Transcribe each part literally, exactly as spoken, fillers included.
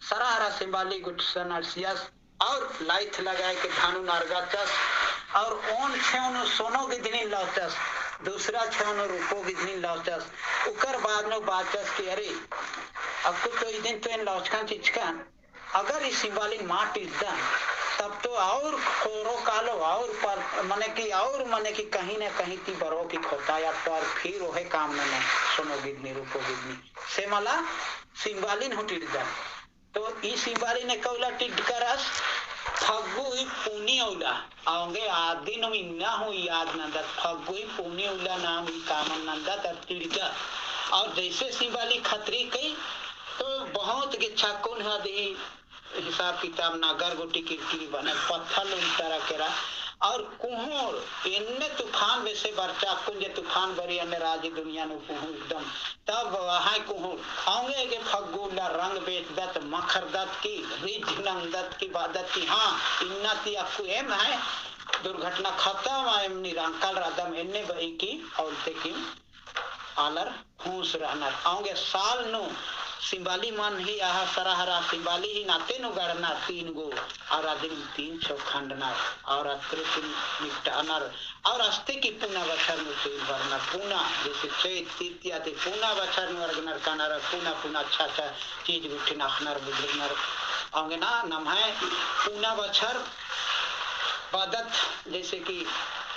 सरा हरा सिंबाली गुट्ठिसन अड़सियस, और लाइथ लगाए के धानुन अरगाचस, और ओन छेव नू सोनो गिदनीन लाचस, दूसरा छेव नू रूपो गिदनीन लाचस। उकर बाद नू बाचस कि अरे, अक्कु तो इदिन तो एन लाचकन चिचकन, अगर ई सिंबालिन मा टिरदन, तब तो और कोरो कालो, और पर, मने कि और मने कि कहीं ना कहीं ती बरो की खोता या पर फिर ओहे काम नने सोनो गिदनी, रूपो गिदनी। से मला सिंबालिन हूँ टिरदन। तो ई सिंबालिन एका उल्ला टिड्डकरस, फग्गु ही पुनी उल्ला, औंगे आदिन इन्ना हूँ याद नंदत, फग्गु ही पुनी उल्ला नाम ही कामन नंदत, अर टिड्डा। और जैसे सिंबाली खतरी कई, तो बहुत गे छक्कुन हद ही हिसाब किताब नगर गुट्ठी किरकिरी बने, पत्थल उल्टरा केरा, और कुहूर एन्ने तूफान बेसे बरचा, अक्कुन जे तूफान बरी अन्ने राजी दुनिया नू कुहूर एकदम तब वहाँ कुहूर औंगे गे फग्गु उल्ला रंग बेचदत, मखरदत की रिझ नंगदत की बादत की, हाँ, इन्ना ती अक्कु एम है, दुर्घटना खतम है, एम निरांकल रअदम, एन्ने बई की औलते की आलर हूँस रअनर। औंगे साल नू सिंबाली मन ही आहा सरा हरा सिंबाली ही नाते नू गड़नर तीन गो, और अदिन तीन छो खंडनर, और अतरे की निपटानर, और अस्ते की पुना बछर नू तेल बरनर, पुना, जैसे चैत तृतीया ती पुना बछर नू अरगनर कानर, पुना, पुना अच्छा, अच्छा चीज गुट्ठिन अख़नर, बुझुरनर। औंगे ना, नम्है पुना बछर बअदत, जैसे कि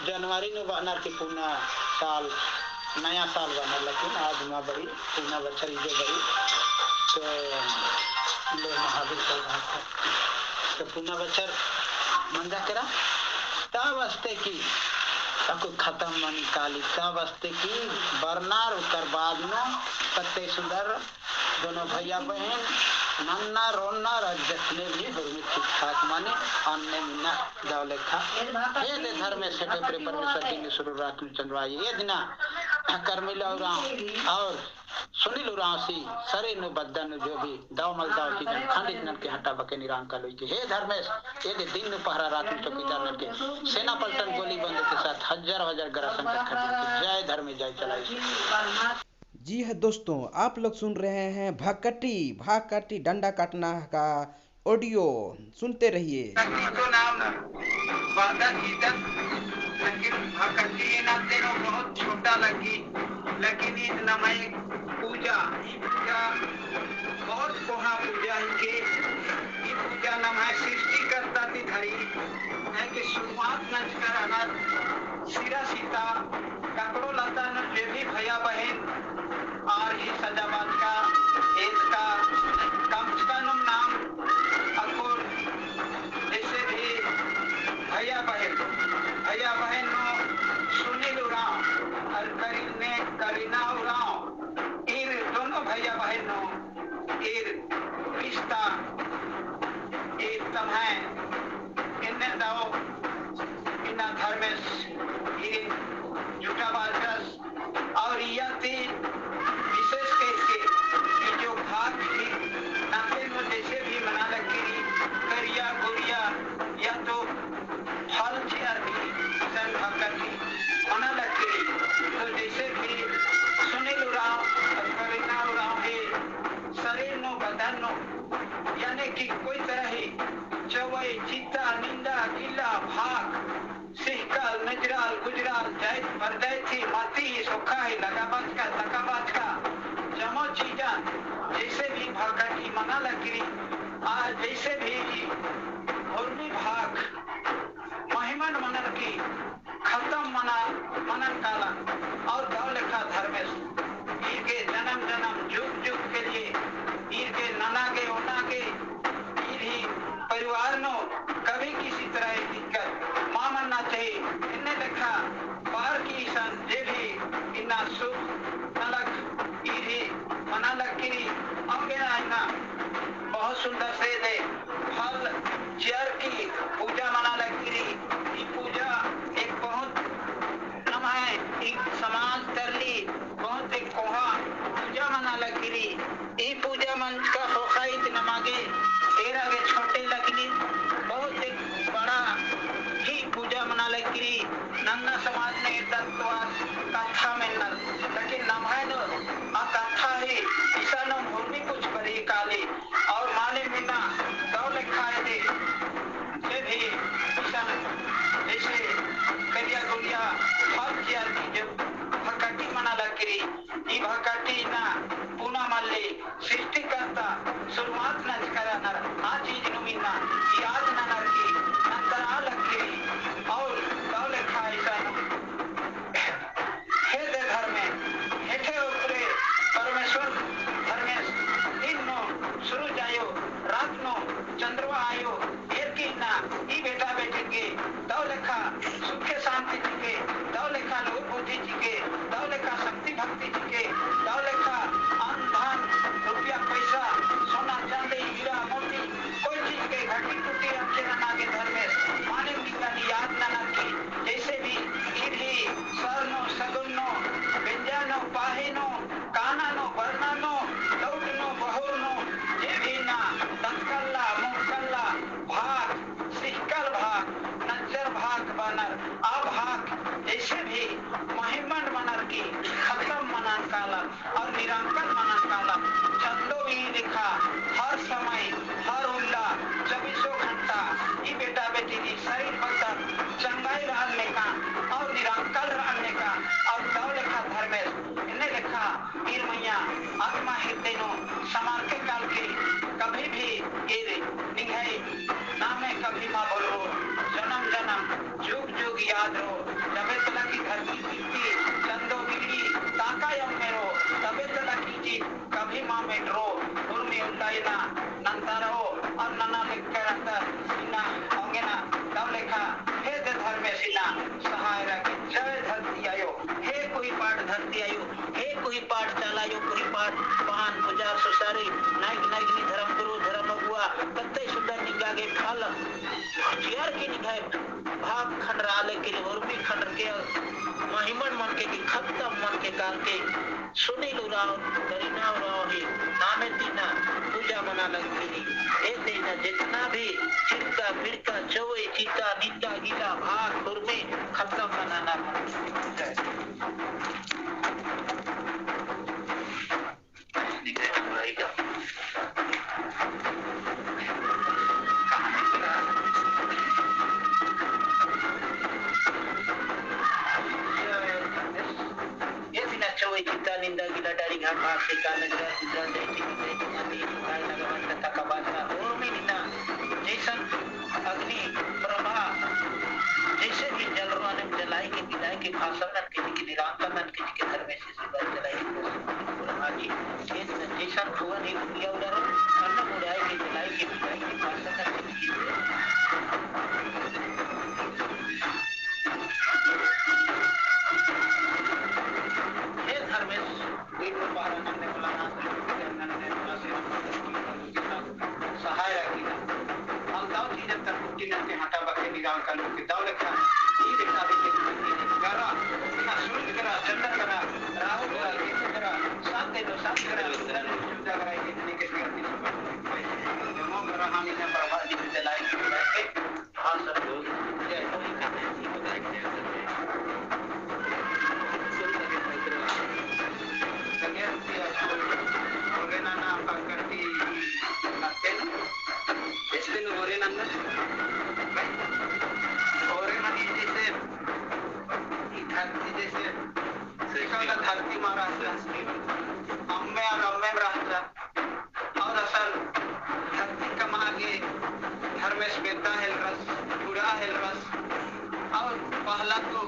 जनवरी नू बअनर की पुना साल, नया साल बअनर, लेकिन आज मा बरी, पुना बछर इजे बरी, तो ले महावीर का बात है। तो पुना बछर मंजा केरा, तब अस्ते की अक्कु खतम मनी काली, तब अस्ते की बरनर, उकर बाद नू कत्ते सुंदर दोनों भैया बहिन नन्ना रोन्ना रअदत, जतने भी हुरमी ठीक ठाक मनी, अन्ने मिन्ना दव लेखा। हे दे धर्मेस, हे टेपरे परमेश्वर, दिने सुरु रात में चंद्रवाई, ए दिना करमिला उराँव और सुनील उराँवसी सरे नू बद्दा नू जो भी दव मल दव चीजन खंडित ननके हटाबके निरांकल उइके। हे धर्मेस, ए दे दिन नू पहरा रात में चौकीदार ननके सेना पलटन गोली बंदूक के साथ हजारों हजार गरा संकट खंडित। जय धर्मेस, जय चलाई। जी हाँ दोस्तों, आप लोग सुन रहे हैं भाकटी, भाकटी डंडा काटना का audio, सुनते रहिए। भाकटी तो नाम वादा कीदत, लेकिन भाकटी ये नाते नू बहुत छोटा लगी, लेकिन ईद नम्है पूजा, ई पूजा बहुत कोहाँ पूजा हिके। ई पूजा नम्है सृष्टिकर्ता ती धरी, है कि शुरुआत नंजकर अनर सिरा सीता कपड़ो लत्ता नू जे भी भैया बहिन आर ही सजाबाचका, एतका, कमचका नू नाम अक्कुन जैसे भी भैया बहिन, भैया बहिन नू सुनील उराँव और करीने करीना उराँव, ईर दोनों भैया बहिन नू ईर रिश्ता, ईर तम्है एन्ने दव इन्ना धर्मेस ईरिन जुटाबाचस। और इय्या ती विशेष करके ई जो भाग ही नाते नू जैसे भी मना लगी, करिया गोरिया या तो फल चिअर की सन भाकर की मना लगी, तो जैसे भी सुनील उराँव और करीना उराँव ही शरीर नू, बदन नू, यानी कि कोई तरह ही चवई, चिता, निंदा, गिला, भाग, सिहकल, नजराल, गुजराल, जाइत, परजाइत ही, माती ही, सोखा ही, लगाबाचका, तकाबाचका, जमो चीजन, जैसे भी भाग की मना लगी, आ, जैसे भी हुरमी भाग, महिमन मनन की, खतम मना, मनन कालन, और दव लेखा धर्मेस, ईर गे जनम जनम, जुग जुग के लिए, ईर गे नना गे, ओना गे, ईर ही परिवार नू कभी किसी तरह की दिक्कत मा मनना चाहिए। एन्ने लेखा बार की इसन जे भी इन्ना सुख नलख ईर ही मना लगी, अवंगे ना इन्ना बहुत सुंदर से दे फल चिअर की पूजा मना लगी। ई पूजा एक बहुत नम्है ई समाज तरली बहुत एक कोहा पूजा मना लगी। ई पूजा मंजका ख़ोख़ा ईद नमा गे एरा गे छोटे लगनी, बहुत एक बड़ा ही पूजा मना लगी। नन्ना समाज में तत्व कत्था मेनर, लेकिन नम्है नू आ कत्था ही इसानो मुर्मी कुछ बरही काली। और माने मिन शुरुआत नंजकर रअनर, आ चीज नू इन्ना याद ननर की नंदरा लग्गी। और दव लेखा इसन हे दे धर्मे, हेठे ऊपरे परमेश्वर धर्मेस, दिन नू सूरज आयो, रात नू चंद्रमा आयो, एरकी इन्ना ई बेटा बेटी गे दव लेखा सुखे शांति चिके, दव लेखा लूर बुद्धि चिके, दव लेखा शक्ति भक्ति चिके, दव लेखा अन्न धन, रुपया पैसा, सोना चांदी, हीरा मोती, कोई चीज के घटी टूटी रखे नना गे धर्मेस, मानिम निंगन याद ननर की, जैसे भी ईर ही सर नू, सगुन नू, बेंजा नू, पाही नू, काना नू, बरना नू, लौट नू, बहुर नू, जे भी ना, तत्कल्ला, मुक्कल्ला, भाग, सिहकल भाग, नज्जर भाग बअनर, आ भाग, जैसे भी महिमंड मनर की खतम मनन कालम, और निरंकल मनन कालम, चंदो ई लेखा हर समय, हर उल्ला, चौबीसों घंटा ई बेटा बेटी री शरीर बदन चंगाई रहन लेका और निरंकल रहन लेका और दव लेखा धर्मेस एन्ने लेखा ईर मइय्याँ आत्मा हृदय नू समारके काल की कभी भी ईर निंग्है नामे कभी मा भुलरो, जनम जनम जुग जुग याद रो, जबे तलक ई धरती पृथ्वी चंदो बीड़ी ताका अम्मे रो, तबे तलक ई चीज कभी मा मेटरो, उर्मी उल्ला इन्ना नंता रओ, और नना लेखा रहता इन्ना औंगे ना, दव लेखा, हे दे धर्मेस इन्ना सहाय रअकी, जय धरती आयो, हे कोई पाट धरती आयो, हे कोही पाट चाला आयो, कोही पाट बहान पुजार सुसारी, नाइक नाइकनी धर्म गुरु, धर्म अगुआ, कत्ते सुंदर निंगा गे फल, चियर की निंग्है भाग खंडरा लेकिन उर्मी खंडरके महिमन मनके की खतम मनके कालके सुनील उराँव, करीना उराँव ही नामे ती इन्ना पूजा मना लगी। ए दे इन्ना जितना भी चिरका, पिरका, चौवे, चिता, निंदा, गीला, भाग, उर्मी खतम मना ना। ए बिना चौवे चिता निंदा गीला डाड़ी घाट भाग से का नगरा गुजरा जय चिता जय चिता जय चिता लगा बंद तका बात ना। उर्मी निंदा जैसन अग्नि प्रभा जैसे भी जल रो अनम जलाई के बिलाई के भाषण नन के निरांतर नन के के धर्मेस सहाय रखी ना। हम दव चीजन तर कुट्टी नन के हटा बके निरांकन के दव लेखा ई लेखा भी के गरा, ना सूरज गरा, चंद्र गरा, राहु गरा, केतु गरा, सात तेलो सात गरा, चंद्र गरा, ये इतने के करती मोम रहानी ना प्रभा जी के जलाई के हाँ सर। जय हो। सके रुपया बोले ना ना का करती लगते ना। इसलिए बोले ना ना। बोले ना ये जैसे धरती जैसे सिकल का धरती मारा है। अम्मे और अम्मे में रहता। और असन धरती कमआ गे धर्मेस बेद्दा हेलरस, बुड़ा हेलरस, और पहला तो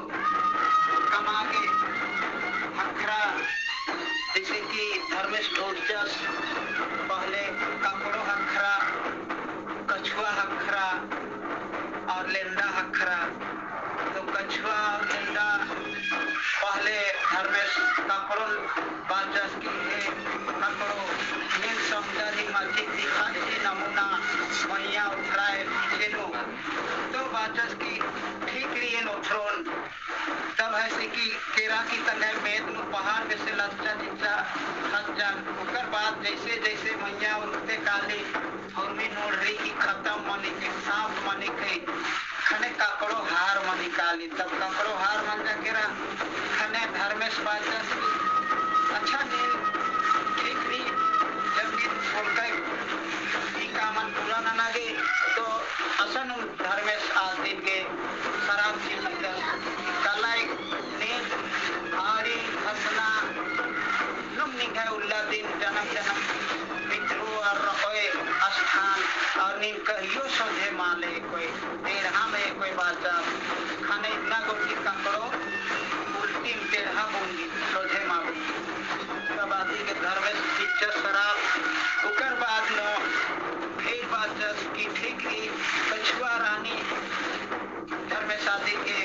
कमआ गे हखरा, जैसे कि धर्मेस ढोड़चस, पहले ककड़ो हखरा, कछुआ हखरा और लेंदा हखरा। तो कछुआ और लेंदा पहले धर्मेस ककड़ोन बाचस कि हे ककड़ो, नीन समुंदर ही मझी ती खाची नमूना मइय्याँ उखड़ाए पीछे नू। तो बाचस कि ठीक रई एन उखड़ोन। तब हसे कि केरा की तंग्है मेद नू पहाड़ बेसे लच्चा चिच्चा खत जान। ओकर बाद जैसे जैसे मइय्याँ उरखते काली, उर्मी नोड़री की खतम मनी के, साफ मनी के, खने ककड़ो हार मनी काली। तब ककड़ो हार मंजा केरा, खने धर्मेस बाचस कि अच्छा नीन ठीक रई, जब नीन बोलकय ई कामन पूरा नना गे, तो असन धर्मेस आस दिन गे सराप चिन्हदस, कलाई नींद, आड़ी, हंसना, नुम निंग्है उल्ला दिन जनम जनम पितरू और रखोय नीन कहियो सोझे माले कोई, टेढ़ा में कोई बाचा, ख़ने इन्ना गोटी ककड़ो, उल्टी में टेढ़ा बूंदी, सोझे मा बूंदी। तब आदि के धर्मेस चिच्चस सराप, उकर बाद नू फिर बाचस कि ठीक रई, कछुआ रानी धर्मेस आदि के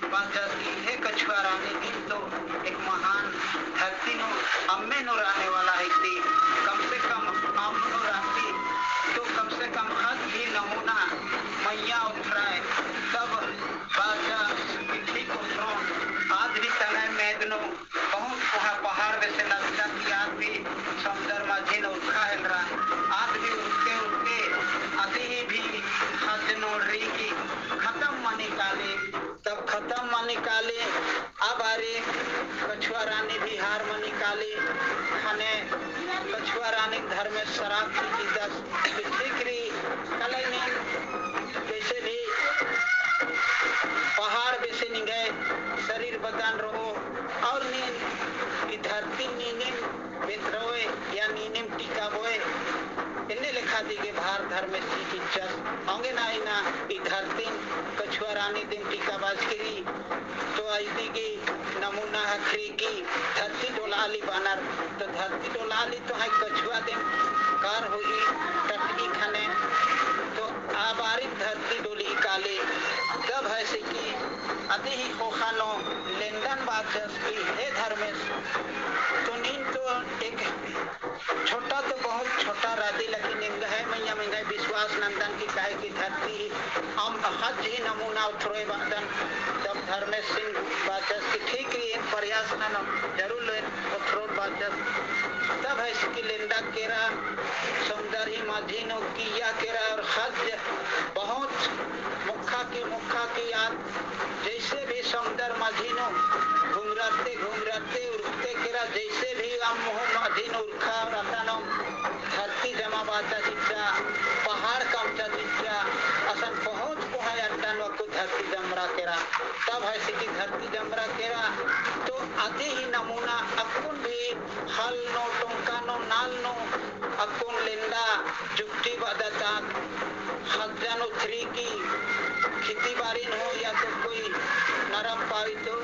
बाचस कि हे कछुआ रानी, नीन तो एक महान धरती नू, अम्मे नू रहने वाला है ती, कम से कम अम्म नू रहती, तो कम से कम ख़द्द ही नमूना मइय्याँ उथराय। तब बाचस कि ठीक उथरोन, आद भी तंग्है मेद नू बहुत कोहा पहाड़ बेसे लगता कि आद भी समुंदर मझी नू उरखा हेलरा। आद भी उरखते उरखते अदी ही भी ख़द्द नू रई कि खतम मनी काली। तब खतम मनी काली, आ बारी कछुआ रानी भी हार मनी काली। ख़ने कछुआ रानी धर्मेस सराप चिच्चस कि ठीक रई, कले नीन जैसे भी पहाड़ बेसे निंग्है शरीर बदन रओ, और नीन ई धरती नीनिम बेतरओय या नीनिम टिकाबओय, एन्ने लेखा दिम भार धर्मेस चिच्चस। औंगे ना इन्ना ई धरतीन कछुआ रानी दिम टिकाबाचकी रई, तो अइदि गही नमूना ख़क्खरी कि धरती डोलाली बअनर, तो धरती डोलाली तो है कछुआ दिम कार होई टटकी ख़ने, तो आ बारी धरती डोली काली। तब है से कि अदी ही ख़ोख़ा नू लेंदन बाचस कि हे धर्मेस, तो नीन तो एक छोटा तो बहुत छोटा रअदी, लेकिन निंग्है मइय्याँ निंग्है विश्वास नंदन कि काहे कि धरती ही अम्म ख़द्द ही नमूना उथरोय बअदन। तब धर्मेसिन बाचस कि ठीक रई, एन प्रयास ननोन, जरूर ले उथरोन बाचस। तब है से कि लेंदा केरा, समुंदर ही मझी नू किइय्या केरा और ख़द्द बहुत मुक्खा की मुक्खा की आद जैसे भी समुंदर मझी नू घुंघराते घुंघराते उरखते केरा, जैसे भी अम्म हूँ मझी नू उरखा रअदन, धरती जमा बाचा चिच्चा, पहाड़ कमचा चिच्चा, असन बहुत कोहा अड्डा नू अक्कु धरती जमरा केरा। तब है से कि धरती जमरा केरा, तो अदी ही नमूना अक्कुन भी हल नू, टोंका नू, नाल नू अक्कुन लेंदा जुक्ति बअदत आद, ख़द्दन उथरी की खेती बारिन हो या तो कोई नरम पाई तो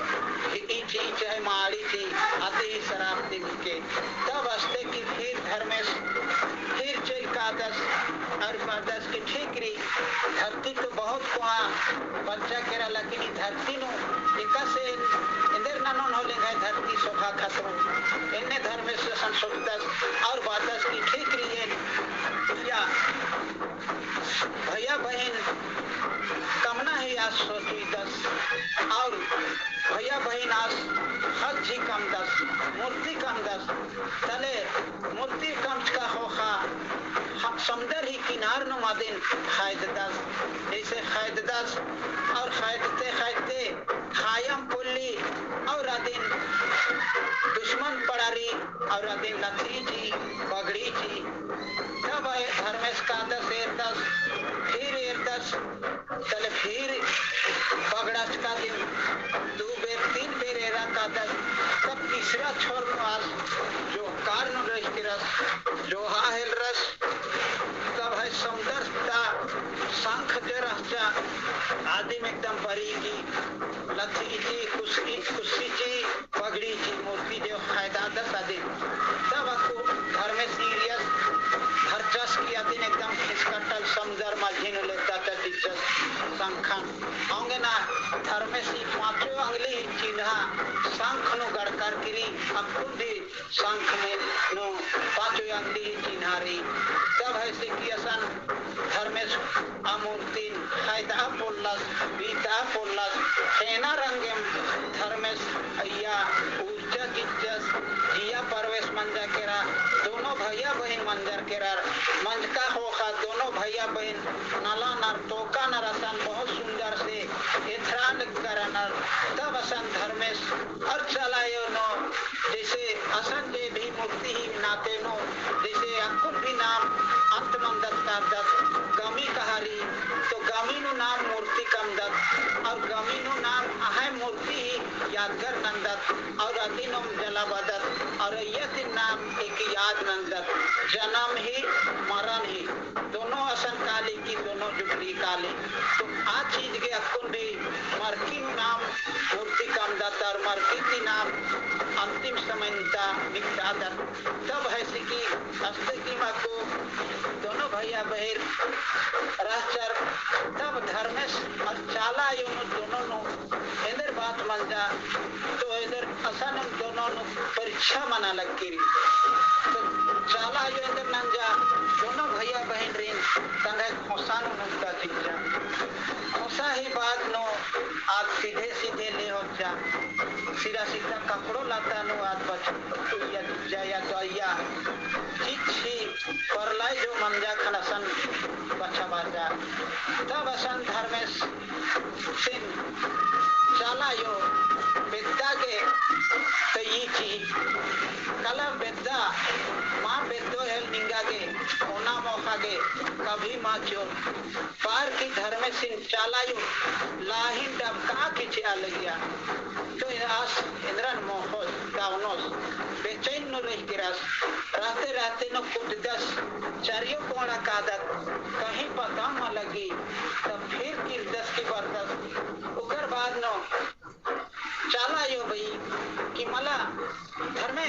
ई चीज चाहे माड़ी चीज अदी ही सराप दिमके। तब अस्ते कि फिर धर्मेस फिर चइल कादस और बाचस कि ठीक रई, धरती तो बहुत कोहा बच्चा केरा, लेकिन ई धरती नू एकासे एन्देर ननोन होले एंग्है धरती सोभा खतरो। एन्ने धर्मेस असन सोचदस और बाचस कि ठीक रई, एन या भैया बहिन कमना ही आस सोचुइदस और भैया बहिन आस ख़द्द ही कमदस, मूर्ति कमदस। तले मूर्ति कमचका ख़ोख़ा ह-, समुंदर ही किनार नू अदिन ख़ैददस। जैसे ख़ैददस और ख़ैदते ख़ैदते ख़ायम पोल्ली और अदिन दुश्मन पड़ारी और अदिन लथरी ची, पगड़ी ची। तब धर्मेस कादस एरदस, फिर एरदस, तले फिर पगड़ाचका दिम दू बेर, तीन बेर एरा कादस, तब तीसरा छोर नू आस जोहकार नू रहि केरस, जोहा हेलरस, तब है समुंदर ता शंख जे रहचा, आदिम एकदम बरी की लथी ची, कुस्सी, कुस्सी ची, पगड़ी ची मूर्ति जे ख़ैदादस अदिन। तब अक्कु धर्मेस ईरियस धरचस कि अदिन एकदम खिसकटल समुंदर मझी नू लेद्दाचस चिच्चस शंखन। औंगे ना धर्मेस ई पाँचों अंगली ही चिन्हा शंख नू गड़कर किरी अक्कुन भी शंख में नू पाँचों अंगली ही चिन्हा रई। तब है से कि असन धर्मेस आ मूर्तिन ख़ैदआ पोल्लस, बीतआ पोल्लस, ख़ेना रंगेम धर्मेस अइय्या ऊर्जा चिच्चस, जिया प्रवेश मंजा केरा, दोनों भैया बहिन मंजर केरर, मंजका ख़ोख़ा दोनों भैया बहिन नलानर, तोकानर असन बहुत सुंदर से एथरा लग्गरनर, तब असन धर्मेस और चलायो नू जैसे असन जे भी मूर्ति ही नाते नू, जैसे अक्कुन भी नाम अंत मंदत कादत, गमी कहारी, तो गमी नू नाम मूर्ति कमदत, और गमी नू नाम अहै मूर्ति ही यादगार नंदत, और अदिनुम जलाबदत, और अइय्या ती नाम एक याद नंदत, जनम ही, मरण ही, दोनों असन काली अक्कुन भी मरकी नू नाम मूर्ति कमदत और मरकी ती नाम अंतिम समय ता निकटादत। तब है सी कि अस्ते कि माको दोनों भैया बहिन रहचर, तब धर्मेस और चाला आयो नू दोनों नू एन्देर बात मंजा, तो एन्देर असानुम दोनों नू परीक्षा मना लग्गी रई। तो चाला आयो एन्देर नंजा, दोनों भैया बहिन रिन तंग्है खोसा नू नुक्ता चिच्चा। खोसा ही बाद नू आद सीधे सीधे ले होच्चा। सिरा सिता कपड़ो लत्ता नू आद बच-, उइया चिच्चा या तो अइया चिच्च ही परलाई जो मंजा खन असन बछाबाचा। तब असन धर्मेस सिन चाला आयो बेद्दा गे तइयी चिई, कला बेद्दा, मा बेद्दो हेल निंगा गे, ओना मोख़ा गे कभी मा चिओन। पार की धर्मेसिन चाला आयो लाहिन डबका की चिआ लगिया। तो आस एन्दरन मोख़ोस, कावनोस, बेचैन नू रहि केरस, रहते रहते नू कुद्ददस, चारियो कोंड़ा कादत, कहीं पता मा लगी, तब फिर किर्रदस की बरदस। उकर बाद नू चाला आयो बई कि मला धर्मे,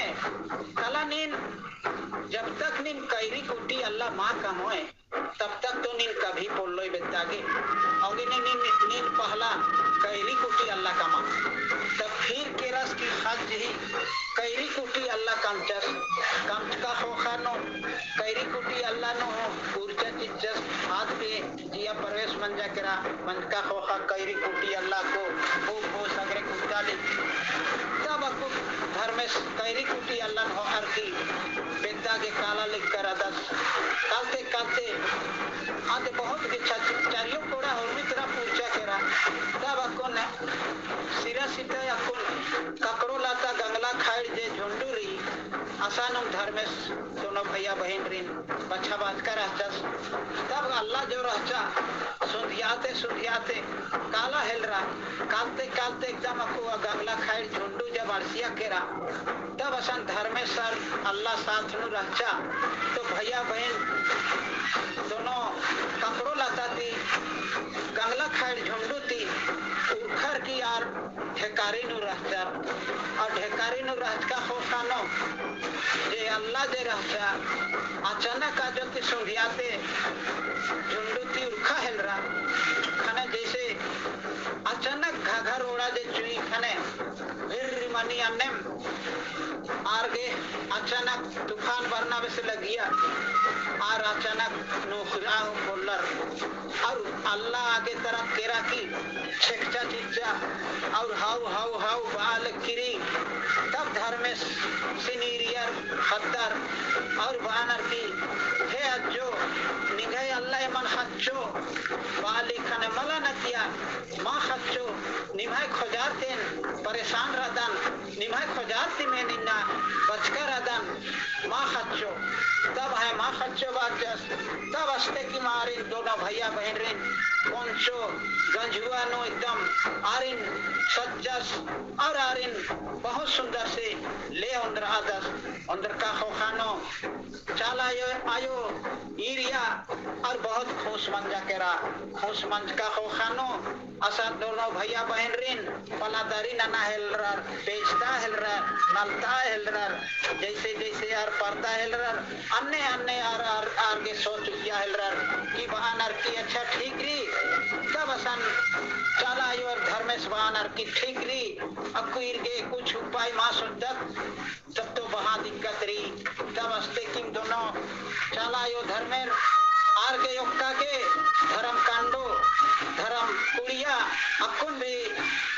कला नीन जब तक नीन कैरी कुटी अल्ला मा कमोय, तब तक तो नीन कभी पोल्लोय बेद्दा गे। औंगे नीन, नीन, नीन पहला कैरी कुटी अल्ला कमा। तब फिर केरस कि ख़द्द ही कैरी कुटी अल्ला कमचस, कमचका ख़ोख़ा नू कैरी कुटी अल्ला नू ऊर्जा चिच्चस, आद गे जिया प्रवेश मंजा केरा, मंजका ख़ोख़ा कैरी कुटी अल्ला को, ओ, ओ सगरे कुद्दाली। तब अक्कु धर्मेस कैरी कुटी अल्लन होअर की बेद्दा गे काला लग्गी रअदस। कालते कालते आद बहुत गे चारियो कोड़ा होरमी तरा पूर्चा केरा। तब अक्कुन सिरा सिता अक्कुन ककड़ो लता गंगला खाइड़ जे झुंडू रई, असानुम धर्मेस दोनों भैया बहिन रिन बछाबाचका रहचस। तब अल्ला जो रहचा, सुंधियाते सुंधियाते काला हेलरा, कालते कालते एकदम अक्कु आ गंगला खाइड़ झुंडू जब अंड़सिया केरा, तब असन धर्मेस अल्ला साथ नू रहचा। तो भैया बहिन दोनों ककड़ो लता ती गंगला खाइड़ झुंडू ती उरखर की आर ढेकारी नू रहचर। और ढेकारी नू रहचका ख़ोख़ा नू जे अल्ला जे रहचा, अचानक आजो ती सुंधियाते झुंडू ती उरखा हेलरा। ख़ने जैसे अचानक घाघर ओड़ा जे चुई ख़ने भिर्र मनी अन्नेम आर गे अचानक तूफान बरना बेसे लगिया। आर अचानक नोखरा हूँ पोल्लर। और अल्ला आगे तरफ केरा की छेकचा चिच्चा और हाउ हाउ हाउ बाल किरी। तब धर्मेस सिन ईरियर ख़द्दर और बानर की, हे अज्जो, निंग्है अल्ला एमन ख़च्चो, बाली ख़ने मला नतिया, मा ख़च्चो, निम्है खोजार ती एन परेशान रअदन, निम्है खोजार ती एन इन्ना बचका रअदन, मा ख़च्चो। तब है मा ख़च्चो बाचस। तब अस्ते की आरिन दोनों भैया बहिन रिन कोंचो गंजुआ नू एकदम आरिन सज्जस और आरिन बहुत सुंदर से ले ओन्द्रअदस। ओन्द्रका ख़ोख़ा नू चाला आयो, आयो ईरिया और बहुत खुश मंजा केरा। खुश मंजका ख़ोख़ा नू असन दोनों भैया बहिन रिन पलादारी नना हेलरर, बेचता हेलरर, नलता हेलरर, जैसे जैसे आर परता हेलरर, अन्ने अन्ने आर, आर, आर गे सोच उइया हेलरर कि बानर की अच्छा ठीक रई। तब असन चाला आयो और धर्मेस बानर की ठीक रई, अक्कु ईर गे कुछ उपाय मा सोचदत, तब तो बहा दिक्कत रई। तब अस्ते किम दोनों चाला आयो धर्मेर आर गे ओक्का गे धर्म कांडो, धर्म कुड़िया अक्कुन भी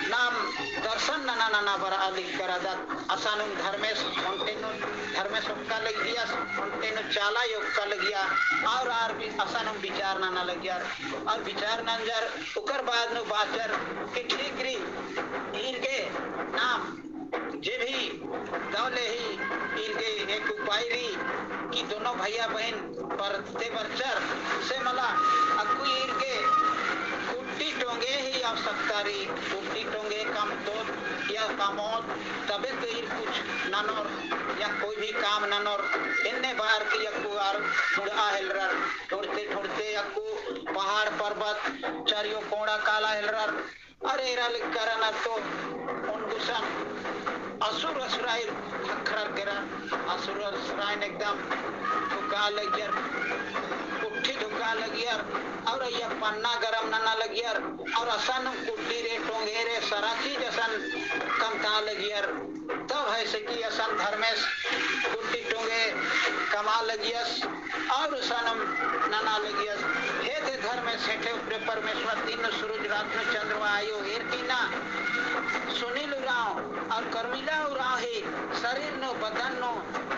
नाम दर्शन नना नना बरआ लिक्करदत। असानुम धर्मेस ओन्टे नू, धर्मेस ओक्का लगियस, ओन्टे नू चाला आयो ओक्का लगिया, और आर भी असानुम विचार नना लगियर, और विचार नंजर उकर बाद नू बाचर कि ठीक रई, ईर गे नाम जे भी दव ले ही ईर गे एक उपाय रई कि दोनों भैया बहिन परते बरचर से मला अक्कु ईर गे कुट्टी टोंगे ही आवश्यकता रई। कुट्टी टोंगे कमतोत या कमोत तबे तो ईर कुछ ननोर या कोई भी काम ननोर। एन्ने बार की अक्कु आर ढूंढआ हेलरर, ढूंढते ढूंढते अक्कु पहाड़ पर्वत चारियो कोड़ा काला हेलरर, अरे एरा लिक्करन अत्तो ओन गुसन असुर असुराइर हखरर केरा, असुर असुराइन एकदम धुका लगियर, कुट्ठी धुका लगियर, और अइय्या पन्ना गरम नना लगियर, और असन कुट्ठी रे, टोंगे रे, सरा चीज असन कमता लगियर। तब है से कि असन धर्मेस कुट्ठी टोंगे कमा लगियस, और सनम नना लगियस। हे ते धर्मेस, हे ते ऊपरे परमेश्वर, दिन नू सूरज, रात नू चंद्रमा आयो, एरकी ना सुनील उराँव और कर्मिला उराँव ही शरीर नू, बदन नू,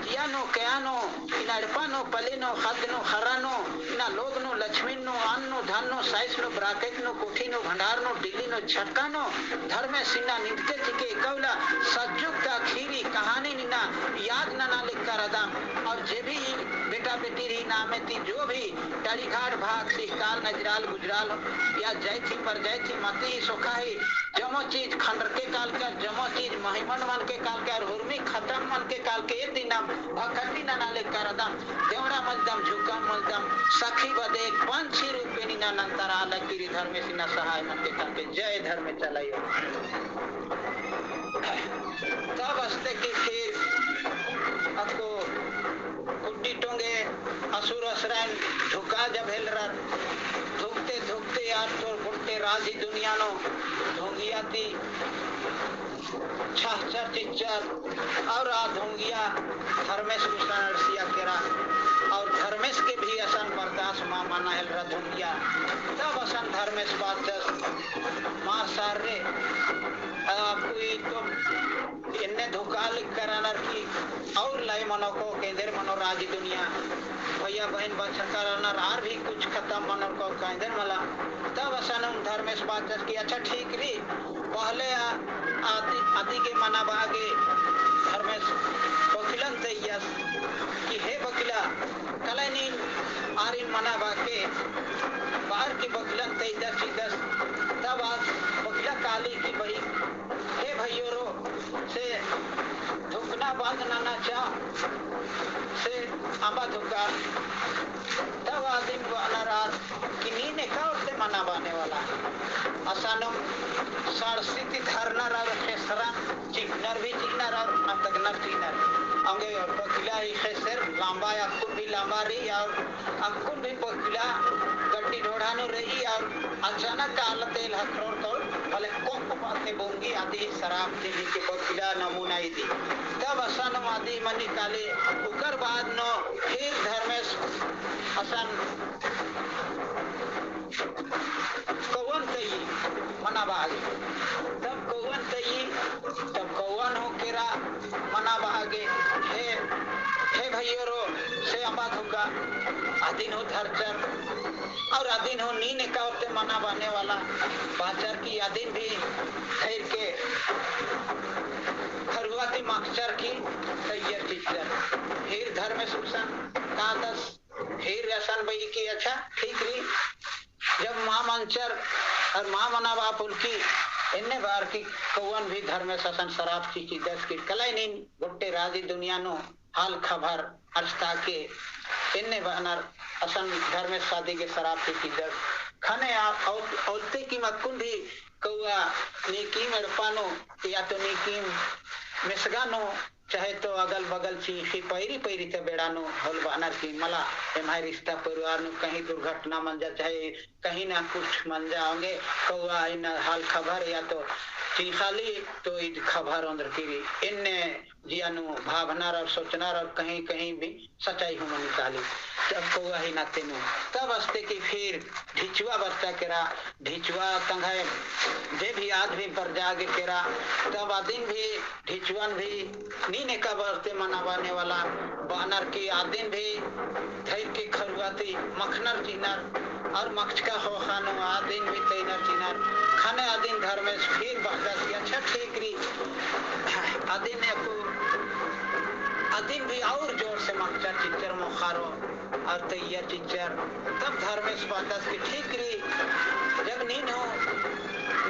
जिया नू, कया नू, इन्ना एड़पा नू, पल्ली नू, ख़द्द नू, ख़र्रा नू, इन्ना लोग नू, लक्ष्मी नू, अन्न नू, धन नू, साइस नू, बराकत नू, कोठी नू, भंडार नू, डिल्ली नू, छटका नू, धर्मेस इन्ना निंदके चिके कौला सज्जुक ता खीरी कहानी निना याद नना लिक्कर अदम। और जे भी बेटा बेटी रई नामे ती जो भी टाड़ीघाट भाग सिहकाल नजराल गुजराल या जाइथी पर जाइथी मती सोखा ही जमो चीज खंडर के काल कर जमो चीज महिमन मन के काल कर हुरमी खतम मन के काल के एक दिन हम भखंडी नना लिक्कर अदम। देवड़ा मलदम, झुका मलदम, सखी बदे एक पंछी रूपे निना नंतर आला किरी धर्मेस इन्ना सहाय मन के ताके जय धर्मे चलायो। तब अस्ते की फिर अक्कु कुट्टी टोंगे असुर असुराइन धुका जब हेलरर, धुकते धुकते यार तोर गुट्टे राजी दुनिया नू धुंगिया ती छहचर चिच्चर और आ धुंगिया धर्मेस गुसन अड़सिया केरा और धर्मेस के भी असन बर्दाश्त मा मना हेलरा धुंगिया। तब असन धर्मेस बाचस मार सार रे, आ, कोई तो एन्ने धोखा लिक्कर रअनर की और लाई मनो को केंदेर मनो राजी दुनिया भैया बहिन बछरका रअनर आर भी कुछ खतम मनर को केंदेर मला। तब असन धर्मेस बाचस की अच्छा ठीक रई, पहले आ, आदि, आदि गे मना बआ गे धर्मेस बखिलन तइयस कि हे बखिला, कलय नीन आरिन मना बआ के बअर की बखिलन तइदस चिदस। तब आद बखिला काली की बई, हे भइयोरो, से धुकना बंद नना चा, से अम्बा धुका। तब आदिन बअनर आर कि नीन एका ओर ते मना बअने वाला। असानुम साड़सी ती धरनर और खेसरन चिकनर भी चिकनर और अतगनर चिकनर। औंगे बखिला ही खेसर लंबा, अक्कुन भी लंबा रई और अक्कुन भी बखिला गड्डी ढोढ़ा नू रई और अचानक काला तेल हखरोर तोल भले कोक बाते बोंगी आदि सराप ती भी के बखिला नमूना इदी। तब असानुम आदि मनी काली उकर बाद नू फिर धर्मेस असन कौवन तई मना बआ गे। तब कौवन तई, तब कौवन हूँ केरा मना बआ गे। हे, हे भइयोरो, से अम्बा धुका, आदिन हूँ धरचर, और आदिन हूँ नीन एका ओर ते मना बअने वाला बाचर की आदिन भी धइर के खरुआ ती मकचर की तैयर चिच्चर। फिर धर्मेस गुसन कादस फिर असन बई की अच्छा ठीक रई। जब मा मंचर और मा मना बआ पोल्लकी एन्ने बअर की कौवन भी धर्मेस असन सराप चिचिदस की कलय नीन गुट्टे राजी दुनिया नू हाल खबर अर्सता के एन्ने बअनर असन धर्मेस आदि गे सराप चिचिदस। खने आ औ-, औलते की मक्कुन भी कौवा नीकिम एड़पा नू या तो नीकिम मेसगा नू चाहे तो अगल बगल चींख़ी पैरी पैरी ते बेड़ा नू होल बअनर की मला एम्है रिश्ता परिवार नू कहीं दुर्घटना मंजा, चाहे कहीं ना कुछ मंजा औंगे कौवा इन हाल खबर या तो चींख़ाली तो ईद खबर ओन्द्रकी रई। एन्ने जिया नू भावनर और सोचनर और कहीं कहीं भी सच्चाई हूँ मनी काली। तब कौवा ही नाते नू तब अस्ते की फिर ढिचुआ बरचा केरा, ढिचुआ तंग्है जे भी आद भी बरजा गे केरा, तब आदिन भी ढिचुअन भी नीन एका बार ते मना बअने वाला बअनर की आदिन भी धइर के खरुआ ती मखनर चिअनर और मकचका ख़ोख़ा नू आदिन भी तइनर चिअनर। खने आदिन धर्मेस फिर बअदस की अच्छा ठीक रई। आदिन अक्कु आदिन भी और जोर से मकचर चिच्चर मोख़ारो और तैयर चिच्चर। तब धर्मेस बअदस की ठीक रई, जब नीन हूँ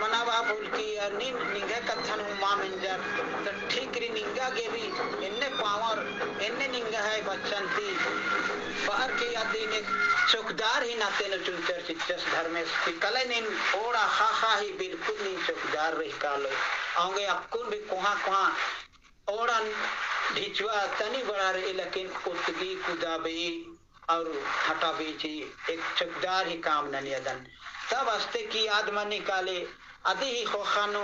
मना बआ बोलकी, अर नीन निंग्है कत्थन हूँ मा मेंजर, त ठीक रई निंगा गे भी एन्ने power, एन्ने निंग्है बचन ती बअर की अदिन एक चौकीदार ही नाते नू चुंचर चिच्चस धर्मेस, कि कले नीन ओड़ा ख़ा ख़ा ही बिल्कुल नीन चौकीदार रई कालो। औंगे अक्कुन भी कोहाँ कोहाँ ओड़न ढिचवा तनी बड़ा रई, लेकिन उतगी कुदाबई और हटाबई ची एक चौकीदार ही काम ननी अदन। तब अस्ते की आद मनी काले, अदी ही ख़ोख़ा नू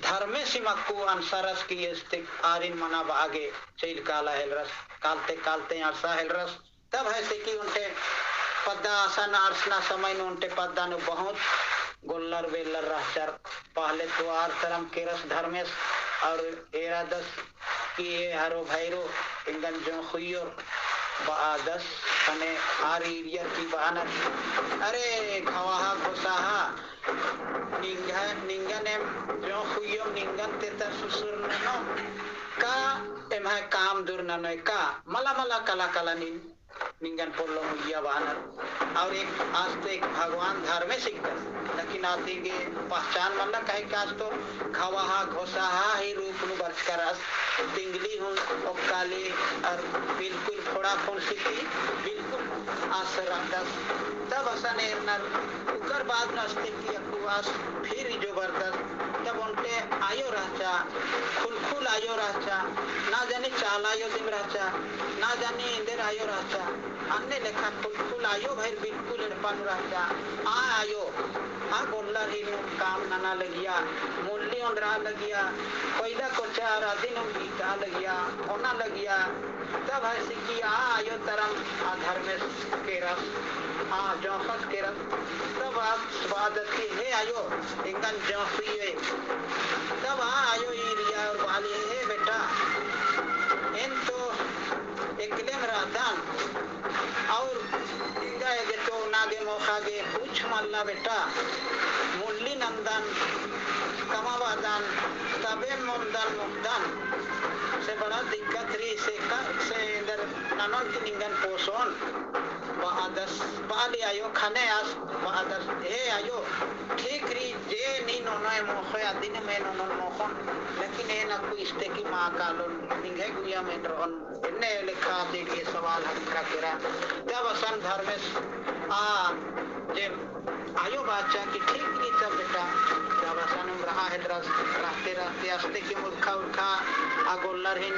धर्मेसिम अक्कु अंसारस की अस्ते आरिन मना बआ गे चइल काला हेलरस, कालते कालते अंसा हेलरस। तब है से कि ओन्टे पद्दा असन आरसना समय नू ओन्टे पद्दा नू बहुत गोल्लर बेल्लर रहचर। पहले तो आर तरम केरस धर्मेस और एरादस कि ए हरो भैरो एंगन जोंख़ुइयोर बआदस। ख़ने आर ईरियर की बअनर, अरे घवाहा घोसाहा, निंगा, निंगन एम जोंख़ुइयोम, निंगन तेतर सुसुर ननो का, एम्है काम दूर ननोय का, मला मला कला कला नीन निंगन पोल्लोम उइया बअनर। और एक आस तो एक भगवान धर्मेस हिकदस, लेकिन आद तिंगे पहचान मल्ला, काहे कि आस तो घवाहा घोसाहा ही रूप नू बरचका रअस। तिंगली हूँ ओक्काली और बिल्कुल फोड़ा फोड़सी की बिल्कुल आस रअदस। तब असन एरनर, उकर बाद नू अस्ते की अक्कु आस फिर जो बरदस। तब ओन्टे आयो रहचा, खुलखुल आयो रहचा, ना जानी चाला आयो दिम रहचा, ना जानी एन्देर आयो रहचा। अन्ने लेखा खुलखुल आयो भइर बिल्कुल एड़पा नू रहचा। आ आयो, आ गोल्लर ही नू काम नना लगिया, मुल्ली ओन्द्रा लगिया, कोइला कोचा अदिन ईटा लगिया, ओना लगिया। तब है से कि आ आयो तरम आ धर्मेस केरस, आ जोंख़स केरस। तब आस बअदत कि हे आयो, एंगन जोंख़िये। तब आ आयो ईरिया और बाली, हे बेटा, एन तो एकलेम रअदन और एंगा गे तो ओना गे मोख़ा गे कुछ मल्ला बेटा, मुल्ली नन्दन, कमाबअदन, तबे ओन्दन मुख़दन। से बड़ा दिक्कत रई, से का, से एन्देर ननोन की निंगन पोसोन। बअदस, बाली आयो ख़ने आस बअदस, हे आयो, ठीक रई, जे नीन ओनोय मोख़ोय अदिन एन ओनोन मोख़ोन, लेकिन एन अक्कु इस्ते की मा कालोन, निंग्है गुइयम एन रओन। एन्ने लेखा अदिगे सवाल हटका केरा। तब असन धर्मेस आ जे आयो बाचा कि ठीक रई तब बेटा। तब असन उम्र आ हेलरस, रहते रहते अस्ते कि मुर्खा उर्खा आ गोल्लर हिन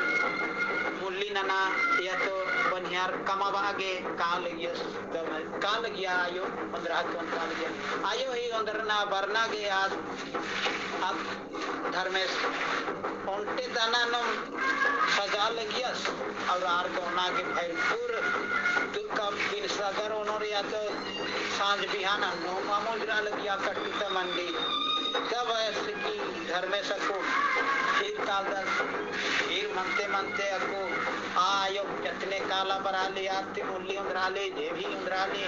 मुल्ली नना या तो बनिहार कमाबआ गे का लगियस। तब का लगिया आयो, ओन्द्रा तो का लगिया। आयो ही ओन्द्रना बरना गे आद अब धर्मेस ओन्टे दाना नू सजा लगियस और आर गे ओना गे भरपूर दुख। अब बिन सगर ओनोर या तो साँझ बिहान अन्नु मामु उजरा लगिया कट्टू ता मंडी। तब ऐसे कि धर्मेस अक्कु फिर कालदस, फिर मनते मनते अक्कु आ आयो जतने काला बराली आर ती मुल्ली ओन्द्राली, जे भी ओन्द्राली,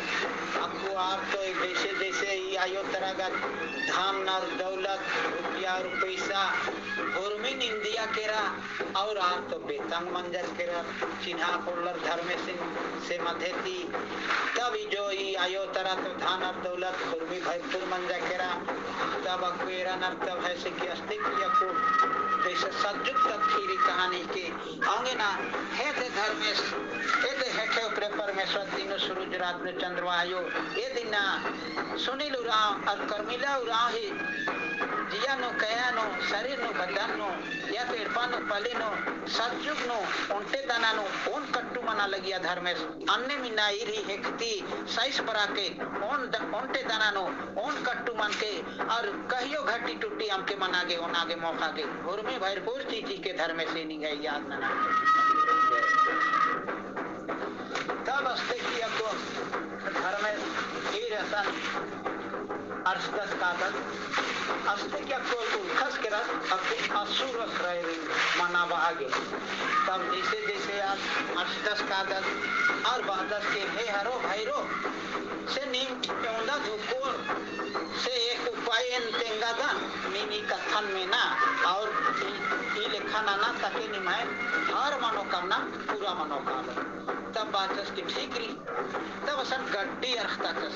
अक्कु आर तो जैसे जैसे ई आयो तरा गा धान और दौलत, रुपया और पैसा, हुरमी निंदिया केरा, और आर तो बेतंग मंजर केरा, चिन्हा पोल्लर धर्मेसिन से मधे ती। तब ई जो ई आयो तरा तो धान और दौलत, हुरमी भरपूर मंजा केरा, तब अक्कु एरनर तब है से कि अस्ते कि अक्कु जैसे सज्जुक तब फिरी कहानी के औंगे ना, हे दे धर्मेस, ए दे हेठे ऊपरे परमेश्वर तीनों सूरज रात में चंद्रमा आयो, ए दिना सुनील उराँव और कर्मिला उराँव ही जिया नू, कया नू, शरीर नू, बदन नू, या तो एड़पा नू, पली नू, सज्जुग नू, ओन्टे दाना नू, ओन कट्टू मना लगिया धर्मेस, अन्ने मिना ईर ही हेकती, साइस बरा के, ओन द-, ओन्टे दाना नू, ओन कट्टू मन के, और कहियो घटी टुट्टी अमके मना गे, ओना गे मोख़ा गे, हुरमी भरपूर चीज के धर्मेस एन निंग्है याद नना। तब अस्ते कि अक्कु धर्मेस ईर असन अरसदस कादत, अस्ते कि अक्कु उरखस केरत, अक्कु असुर असराय रे मना बआ गे। तब जैसे जैसे आद अरसदस कादत, और बअदस के हे हरो भैरो, से नीम एवंदा धुकोर से एक उपाय एन तेंगादन, नीम ई कत्थन मेना और ई, ई लेखा नना ताकि निम्है हर मनोकामना पूरा मनो कालो। तब बाचस कि ठीक रई, तब असन गड्डी अरखताचस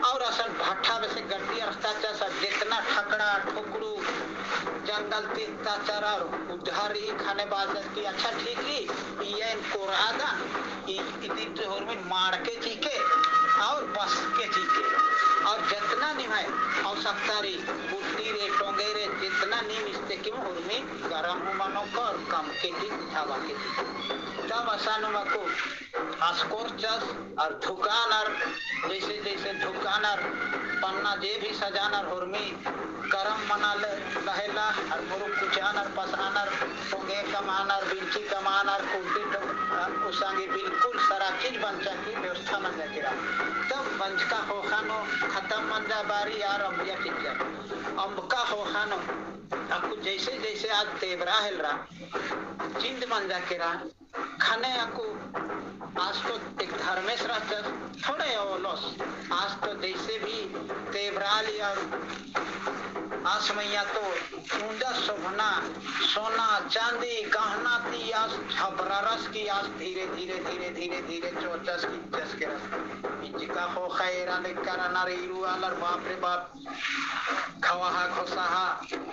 और असन अठा बेसे गड्डी अरखता चस, जेतना ठकड़ा ठोकड़ू जंगल ती अत्याचार और उद्धार रई, ख़ने बाचस कि अच्छा ठीक रई, इय्या एन कोरआदन, इ-, इदिन तो हुरमिन माड़के चिके और बसके चिके, और जेतना निम्है आवश्यकता रई, बुट्टी रे, टोंगे रे, जेतना नीम इस्तेकिम हुरमिन गरम हूँ मनो कर, कमके चिक, उठाबा के चिक। तब असानुम अक्कु आस कोरचस और धुकानर, जैसे जैसे धुकानर पन्ना जे भी सजानर हुरमी गरम मना ले-, लहेला और मुरुक कुचानर, पसआनर, टोंगे कमआनर, बिंची कमआनर, कुड्डी टो-, अ, उसांगी बिल्कुल सारा चीज बंचा की व्यवस्था मंजा केरा। तब बंचका ख़ोख़ा नू खतम मंजा बारी आर अम्बिया चिच्चर। अम्बका ख़ोख़ा नू अक्कु जैसे जैसे आद तेबरा हेलरा, चिंद मंजा केरा, ख़ने अक्कु आस तो एक धर्मेस रहचस, थोड़े ओलोस, आस तो जैसे भी तेबराली और आस मइय्याँ तो ऊंजा सोभना, सोना, चांदी, गहना ती आस झबरारस की आस धीरे, धीरे, धीरे, धीरे, धीरे चोचस की चस केरस। इजका ख़ोख़ा एरा लेकर अनर ईरू आलर, बाप रे बाप। खवाहा, खोसाहा,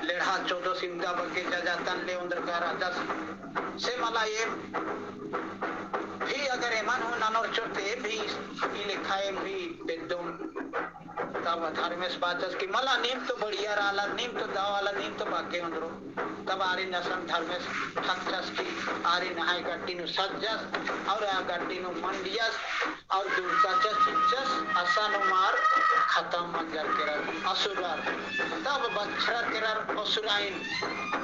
लेड़हा चोदो सिमगा बग्गे जजातन ले ओन्द्रका रहचस। से मला एम भी अगर एमन हूँ ननोर चोर ते एम भी ई लेखा एम भी बेद्दोम। तब धर्मेस बाचस कि मला नीम तो बढ़िया आलर, नीम तो दव आलर, नीम तो बग्गे ओन्द्रो। तब आरिन असन धर्मेस ठकचस कि आरिन अहै गड्डी नू सज्जस और आ गड्डी नू मंडियस। और दुर्गा चस चिच्चस, असानुम आर खतम मंजर केरर असुरर। तब बछरर केरर असुराइन,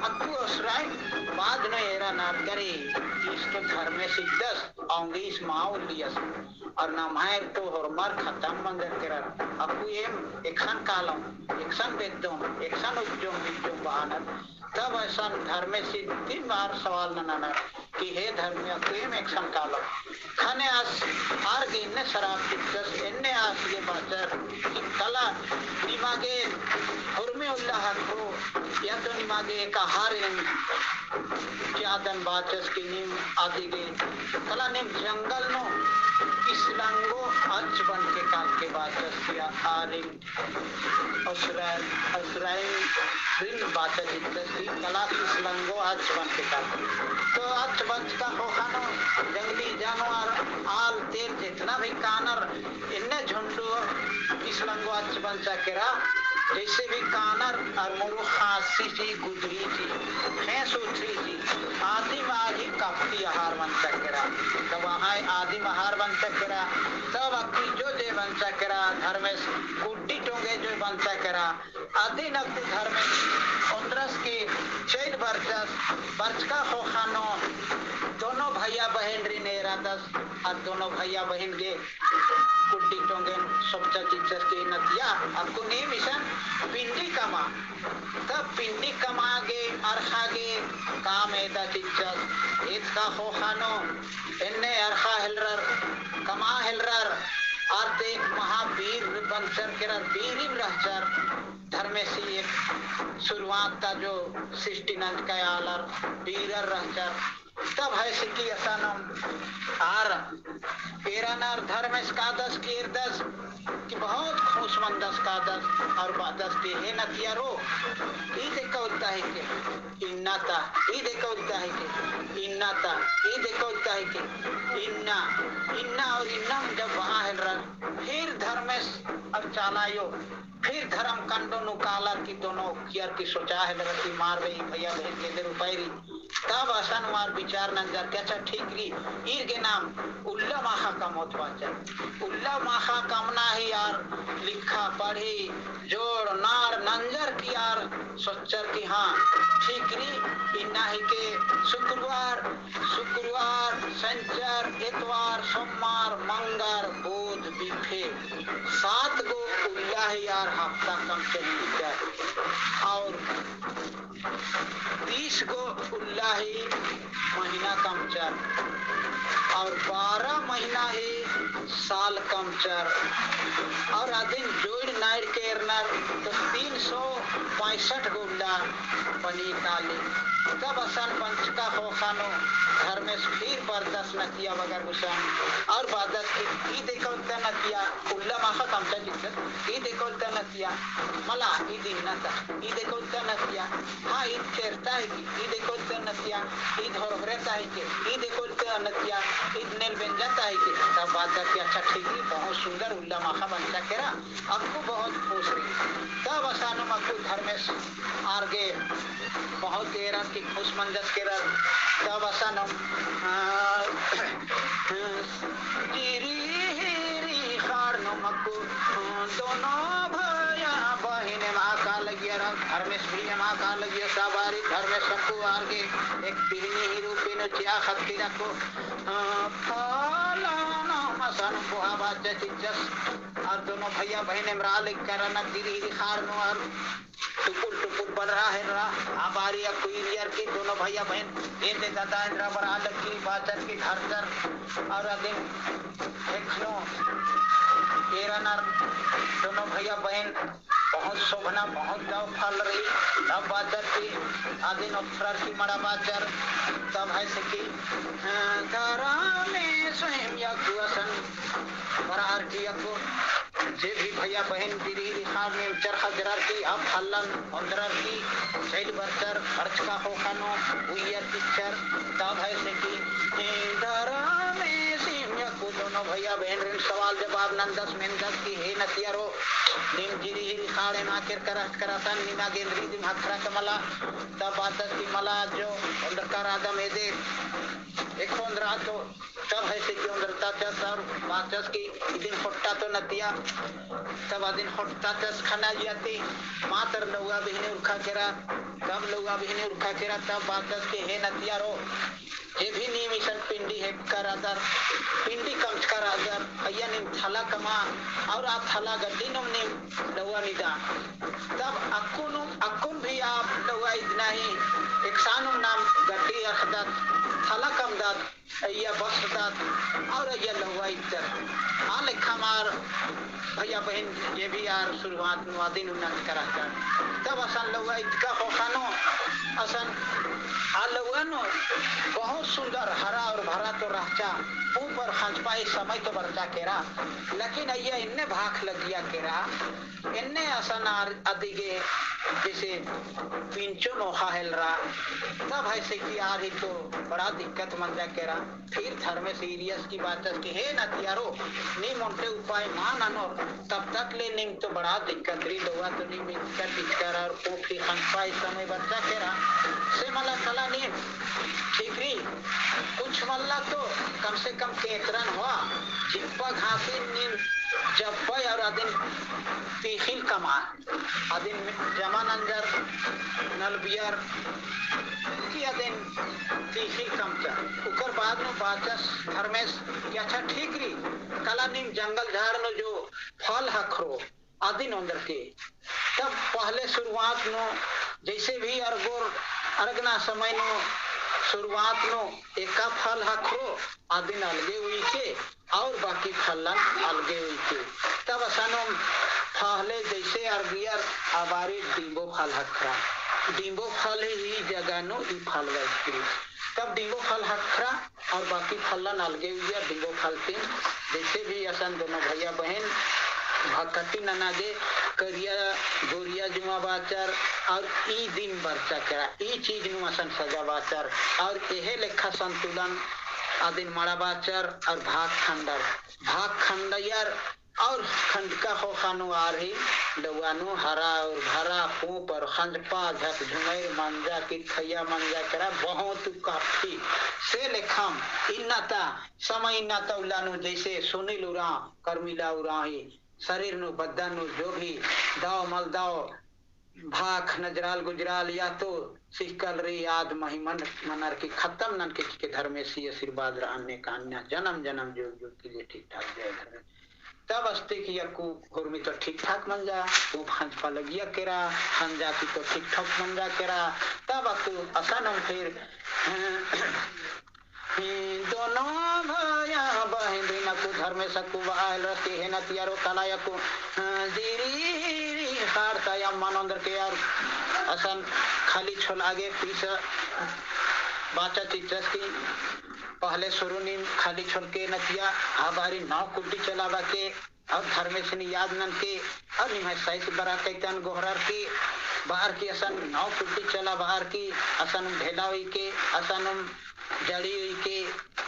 अक्कु असुराइन बाद नू एरा नार करे, ईस तो धर्मेस इद्दस, औंगे ईस मा उल्लियस। और नम्है तो होरमर खतम मंजर केरर। अक्कु एम एकसन कालोम, एकसन बेद्दोम, एकसन उज्जोम, बिज्जोम बआनर। तब असन धर्मेस इदिन आर सवाल ननानर कि हे धर्मे, अक्कु एम एकसन कालोम। ख़ने आस आर गे एन्ने सराप चिच्चस, एन्ने आस गे बाचर कि कला निमा गे हुरमी उल्ला हखो, या तो निमा गे एक आहार एम चिआदन बाचस कि नीम अदी गे कला नीम जंगल नू इसलंगो अच बनके कालके बाचस कि आरिन असुराइन, असुराइन रिन बाचा चिच्चस कि कला इसलंगो अच बनके कालके। तो अच बंचका ख़ोख़ा नू जंगली जानवर, आल, तेल जेतना भी कानर, एन्ने झुंडू इसलंगो अच बंचा केरा, जैसे भी कानर और मुरुख, ख़ासी ची, गुदरी ची, ख़ेंस उथरी ची, आदिम आगी कपटी आहार बंचा केरा। तब अहै आदिम आहार बंचा केरा, तब अक्कु जो जे बंचा केरा, धर्मेस कुड्डी टोंगे जो बंचा केरा, अदिन अक्कु धर्मेस ओन्द्रस की चैल बरचस, बरचका ख़ोख़ा नू दोनों भैया बहिन रिन एरादस, आ दोनों भैया बहिन गे कुड्डी टोंगेन सोचा चिच्चस कि नतिया, अक्कु नीम इसन पिंडी कमा। तब पिंडी कमा गे, अरख़ा गे काम एदा चिच्चस। एदका ख़ोख़ा नू एन्ने अरख़ा हेलरर, कमा हेलरर, आर ते एक महावीर बंचर केरर, बीरिम रहचर। धर्मेसी एक शुरुआत ता जो सृष्टि नंजका आलर बीरर रहचर। तब है सिकी असानम आर एरानर धर्मेस कादस की एरदस कि बहुत खुश मंदस कादस और बादस कि हे नतिया रो, ई देखा उद्दा है के इन्ना ता, ई देखा उद्दा है के इन्ना ता, ई देखा उद्दा है के इन्ना, इन्ना और इन्ना जब वहाँ हेलरर, फिर धर्मेस और चालायो फिर धर्म कंडो नू कालर की दोनों कियर की सोचा हेलरर की मार बे ई भैया बहिन के दे रुपाई री। तब असन मार विचार नंजर के अच्छा ठीक री, ईर गे नाम उल्ला माखा कमोत बाचर। उल्ला माखा कमना ही आर लिखा पढ़ी, जोड़ नाड़ नंजर की आर सोचर की हाँ, ठीक री, इन्ना ही के शुक्रवार, शुक्रवार, शनिचर, एतवार, सोमवार, मंगर, बुध, बिफे, सात गो उल्ला ही यार हफ्ता कमचर। और तीस गो उल्ला ही महीना कमचर। और बारह महीना ही साल कमचर। और अदिन जोड़ नाइर के एरनर तो तीन सौ पैंसठ गो उल्ला बनी काली। तब असन बंचका ख़ोख़ा नू धर्मेस फिर बरदस नतिया बगर गुसन। और बादस कि ई देखा उद्दा नतिया उल्ला माखा कमचर चिच्चस, ई देखा उद्दा नतिया, मला, ईद इन्ना ता, ईद एकोलता नतिया, हाँ, ईद केरता है कि, ईद एकोलता नतिया, ईद होरहोरता है कि, ईद एकोलता नतिया, ईद नेल बेंजाता है कि, तब बाचर कि अच्छा ठीक रई, बहुत सुंदर उल्ला माखा बंचा केरा, अक्कु बहुत खुश रई। तब असानुम अक्कु धर्मेस आर गे बहुत एरर की खुश मंजस केरर। तब असानुम, आ, जिरी हिरी खाड़ नुम अक्कु, दोनों भैया बहिन एमा का लगियर, धर्मेस भी एमा का लगियर, सवारी धर्मेस अक्कु आर गे एक बिहनी ही रूपे नू चिआ खत्ती रखो, आ, फलाना मसन बुहा बाचा चिच्चस, और दोनों भैया बहिन एमरा लगियर ना जिरी हिरी खाड़ नू और टुपुल टुपुल बलरा हेलरा, आ बारी अक्कु ईरियर की दोनों भैया बहिन, एन्ने दादा एन्दरा बरआ लगी बाचर की धरचर, और अदिन एखनो एरनर दोनों भैया बहिन, बहुत शोभना, बहुत दव फल रई, तब बाचर की अदिन ओथरर की मड़ा बाचर, तब है से की, अ, धरा में स्वयं अक्कु असन बरअर की अक्कु जे भी भैया बहिन जिरी हिरी खाड़ नीम चरखा जरर की, अब फल्लन ओन्दरर की, चइल बरचर, बरचका ख़ोख़ा नू, उइयर चिच्चर, तब है से की, हे धरा में सिम अक्कु दोनों भैया बहिनरिन सवाल जवाब नन्दस मेन्दस की, हे नतियारो, नीम जिरी हिरी खाड़ एमा केरका रहचका रअदन, निमा गे एन्दरी दिम ख़क्खरआ का मला, तब बाचस की मला जो ओन्दरका रअदम एदे, एखो ओन्दरआ तो, तब है से की ओन्दरता चस और बाचस की इदिन ख़ोट्टा तो नतिया, तब अदिन ख़ोट्टा चस ख़ने जिया ती मातर लौआ बिहनी उरखा केरा, तब लौआ बिहनी उरखा केरा, तब बाचस की हे नतियारो, जे भी नीम इसन पिंडी हेकका रअदर, पिंडी कमचका रअदर, अइय्या नीम थला कमआ, और आ थला गड्डी नुम नीम लौआ निदा, तब अक्कुनुम, अक्कुन भी आ लौआ इदना ही, एकसानुम नाम गड्डी अख़दत, थला कमदत, अइय्या बसदत, और अइय्या लौआ इद्दत। आ लेखा मार भैया बहिन जे भी आर शुरुआत नू अदिन उन्नत करहकर। तब असन लौआ इदका ख़ोख़ा नू, असन आ लौआ नू बहुत सुंदर हरा और भरा तो रहचा, ऊपर ख़ंजपा ई समय तो बरचा केरा, लेकिन अइय्या एन्ने भाख लगिया केरा, एन्ने असन आर अदिगे जैसे पिंचो नोख़ा हेलरा, तब है से कि आर ही तो बड़ा दिक्कत मंजा केरा। फिर धर्मेस ईरियस की बाचस कि हे नतियारो, नीम ओन्टे उपाय मा ननोर, तब तक ले नीम तो बड़ा दिक्कत रई, लौआ तो नीम इचका टिचका रअर, ऊपर ख़ंजपा ई समय बरचा केरा, से मला कला नीम ठीक रई, कुछ मल्ला तो कम से कम केकरन होआ, झिप्पा घासिन नीम जप्पय और अदिन तीखिल कमआ। अदिन जमा नंजर नलबियर कि अदिन तीखिल कमचर। उकर बाद नू बाचस धर्मेस कि अच्छा ठीक रई, कला नीम जंगल झाड़ नू जो फल ख़क्खरो, अदिन ओन्दरके। तब पहले शुरुआत नू जैसे भी अरगोर अरगना समय नू शुरुआत नू एका फल ख़क्खरो, अदिन अलगे उइके, और बाकी फल्लन अलगे उइके। तब असानुम पहले जैसे अरगियर आ बारी डींबो फल ख़क्खरा। डींबो फल ही जगह नू ई फल बैठकी। तब डींबो फल ख़क्खरा और बाकी फल्लन अलगे उइया डींबो फल तिम। जैसे भी असन दोनों भैया बहिन भक्कटी नना गे करिया गोरिया जुमा बाचर और ई दिन बरचा केरा, ई चीज नू असन सजा बाचर और एहे लेखा संतुलन अदिन मड़ा बाचर और भाग खंडर, भाग खंडयर और खंडका ख़ोख़ा नू आर ही लौआ नू हरा और भरा पूंप और ख़ंजपा झकझुमैर मंजा की खैया मंजा केरा बहुत काफी। से लेखम इन्ना ता समय इन्ना ता उल्ला नू जैसे सुनील उराँव, कर्मिला उराँव ही शरीर नू बद्दा नू जो भी दव मल दव भाख नजराल गुजराल या तो सिक्कल रई आद महिमन मनर की खतम ननके चिके धर्मेसी आशीर्वाद रअन्ने कान्या जनम जनम जुग जुग के लिए ठीक ठाक जय धर्मेस। तब अस्ते कि अक्कु हुरमी तो ठीक ठाक मंजा, पूंप ख़ंजपा लगिया केरा, ख़ंजा की तो ठीक ठाक मंजा केरा, तब अक्कु असानुम फिर ही दोनों भैया बहिनरिन अक्कु धर्मेस अक्कु बआ हेलरस कि हे नतियारो कला अक्कु, अ, जिरी हिरी खाड़ ता अम्मन ओन्दरके और असन खाली छोलआ गे पीस बाचा चिच्चस कि पहले शुरू नीम खाली छोलके नतिया, आ बारी नौ कुड्डी चलाबा के और धर्मेसिन याद ननके, और निम्है सइस बरआ कइतन गोहरार की, बअर की असन नौ कुट्टी चला बअर की, असनुम ढेला उइके, असनुम जड़ी उइके,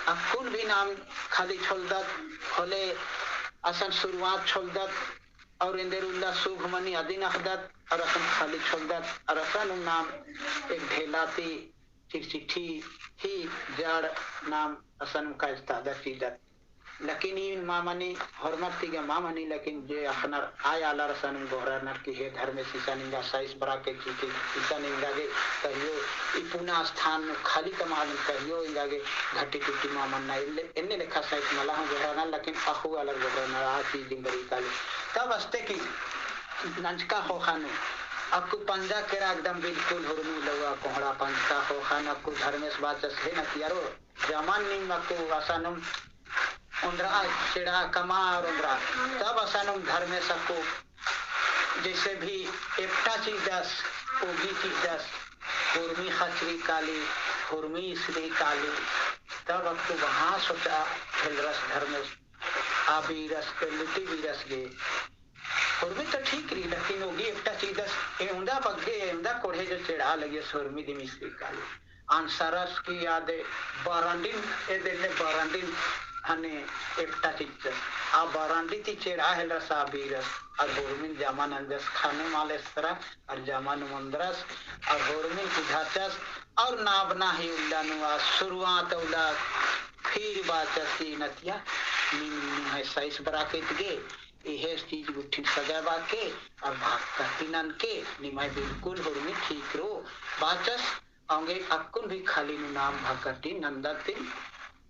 अक्कुन भी नाम खाली छोलदत, होले असन शुरुआत छोलदत, और एन्देर उल्ला शुभ मनी अदिन अख़दत, और असन खाली छोलदत, और असनुम नाम एक ढेला ती चिकचिक ठी ही जड़ नाम असन का इस्तादा चीदत। लेकिन ई मा मनी, होरमर तिगा मा मनी, लेकिन जे अख़नर आय आलर असन गोहरारनर की हे धर्मेस इसन एंगा सइस बरआ के चिके इसन एंगा गे कहियो, ई पुना स्थान नू खाली कमआ लन कहियो, एंगा गे घटी टुटी मा मन्ना, एन्ने, एन्ने लेखा सइस मला हूँ गोहरारनर, लेकिन अख़ऊ आलर गोहरारनर आ चीज दिम बरई काली। तब अस्ते की नंजका ख़ोख़ा नू अक्कु पंजा केरा एकदम बिल्कुल हुरमी लउआ कोहड़ा पंजका ख़ोख़ा नू अक्कु धर्मेस बाचस हे नतियारो जमन नीम अक्कु असनुम ओन्द्रा चेड़ा कमआ और ओन्द्रा। तब असनुम धर्मेस अक्कु जैसे भी एपटा चिदस, ओगी चिदस, हुरमी ख़चरी काली, हुरमी इसरी काली। तब अक्कु वहाँ सोचा हेलरस धर्मेस, आ बीरस के लुटी बीरस गे। हुरमी तो ठीक रई, लेकिन ओगी एपटा चिदस, एवंदा बग्गे, एवंदा कोड़हे जो चेड़ा लगियस हुरमी दिम इसरी काली। आंसरस की आदे बरंडिन, एदेले बरंडिन हने एपटा चिच्चस। आ बरंडी ती चेड़ा हेलरस आ बीरस, और हुरमिन जमा नंजस खाने मालेसरा, और जमा नू ओन्द्रस, और हुरमिन कुधाचस, और नाबना ही उल्ला नू आ शुरुआत उल्ला फिर बाचस की नतिया, नीम, निम्है सइस बरआ के इतगे, इहेस चीज गुट्ठिन सजाबआ के, और भाग कट्टी ननके, निम्है बिल्कुल हुरमी ठीक रओ, बाचस, औंगे अक्कुन भी खाली नू नाम भगती नंदत दिम,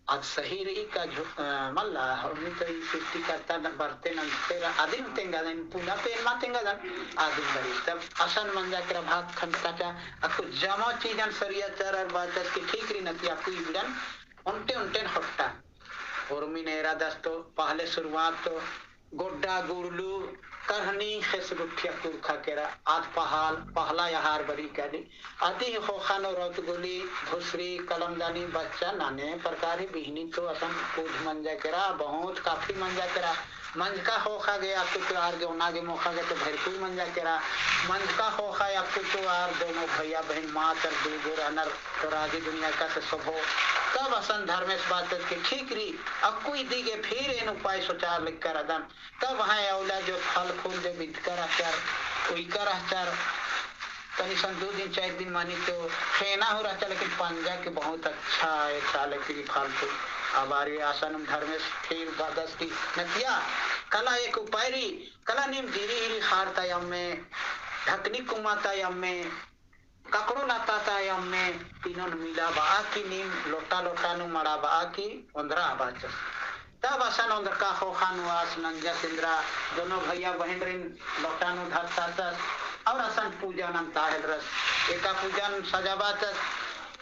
आद सही रई का झु-, अ, मल्ला, हुरमी तो ई सृष्टिकर्ता न-, बरते नंदते रआ, आदिम तेंगादन, पुना पेन मा तेंगादन, आदिम बरी। तब असन मंजा केरा भाग खंड काचा, अक्कु जमा चीजन सरिया चर और बाचस की ठीक रई नतिया अक्कु इबड़न, ओन्टे ओन्टेन होट्टा। हुरमिन एरादस तो पहले शुरुआत तो गोड्डा गुड़लू करहनी ख़ेस गुट्ठिया कुरखा केरा, आद पहाल, पहला आहार बरी काली। अदी ख़ोख़ा नू रौत गोली, धुसरी, कलमदानी, बच्चा, नाने प्रकार ही बिहनी तो असन कुछ मंजा केरा, बहुत काफी मंजा केरा। मंजका ख़ोख़ा गे अक्कु तो आर गे ओना गे मोख़ा गे तो भरपूर मंजा केरा। मंजका ख़ोख़ा अक्कु तो आर दोनों भैया बहिन मात्र दू गो रअनर तो राजी दुनिया का से सोभो। तब असन धर्मेस बाचस की ठीक रई, अक्कु इदी गे फिर एन उपाय सोचा लिक्कर अदन। तब हाँ अउला जो फल फूल जो बिदका रहचर, उइका रहचर, तनी सन दू दिन चार दिन मानी तो खेना हूँ रहचा, लेकिन पंजा के बहुत अच्छा है, चाले फिर फल फूल। अब आरी असन धर्मेस फिर बाचस की नतिया कला एक उपाय रई, कला नीम जीरी हीरी ख़ार ता अम्मे, ढकनी कुम्मा ता अम्मे, ककड़ो लता ता अम्मे, तीनोन मिलाबआ की नीम लोटा लोटा नू मड़ाबआ की ओन्द्रा बाचस। तब असन ओन्द्रका ख़ोख़ा नू आस नंजस एन्द्रा दोनों भैया बहिनरिन लोटा नू धरताचस और असन पूजा नन्ता हेलरस। एका पूजन सजाबाचस,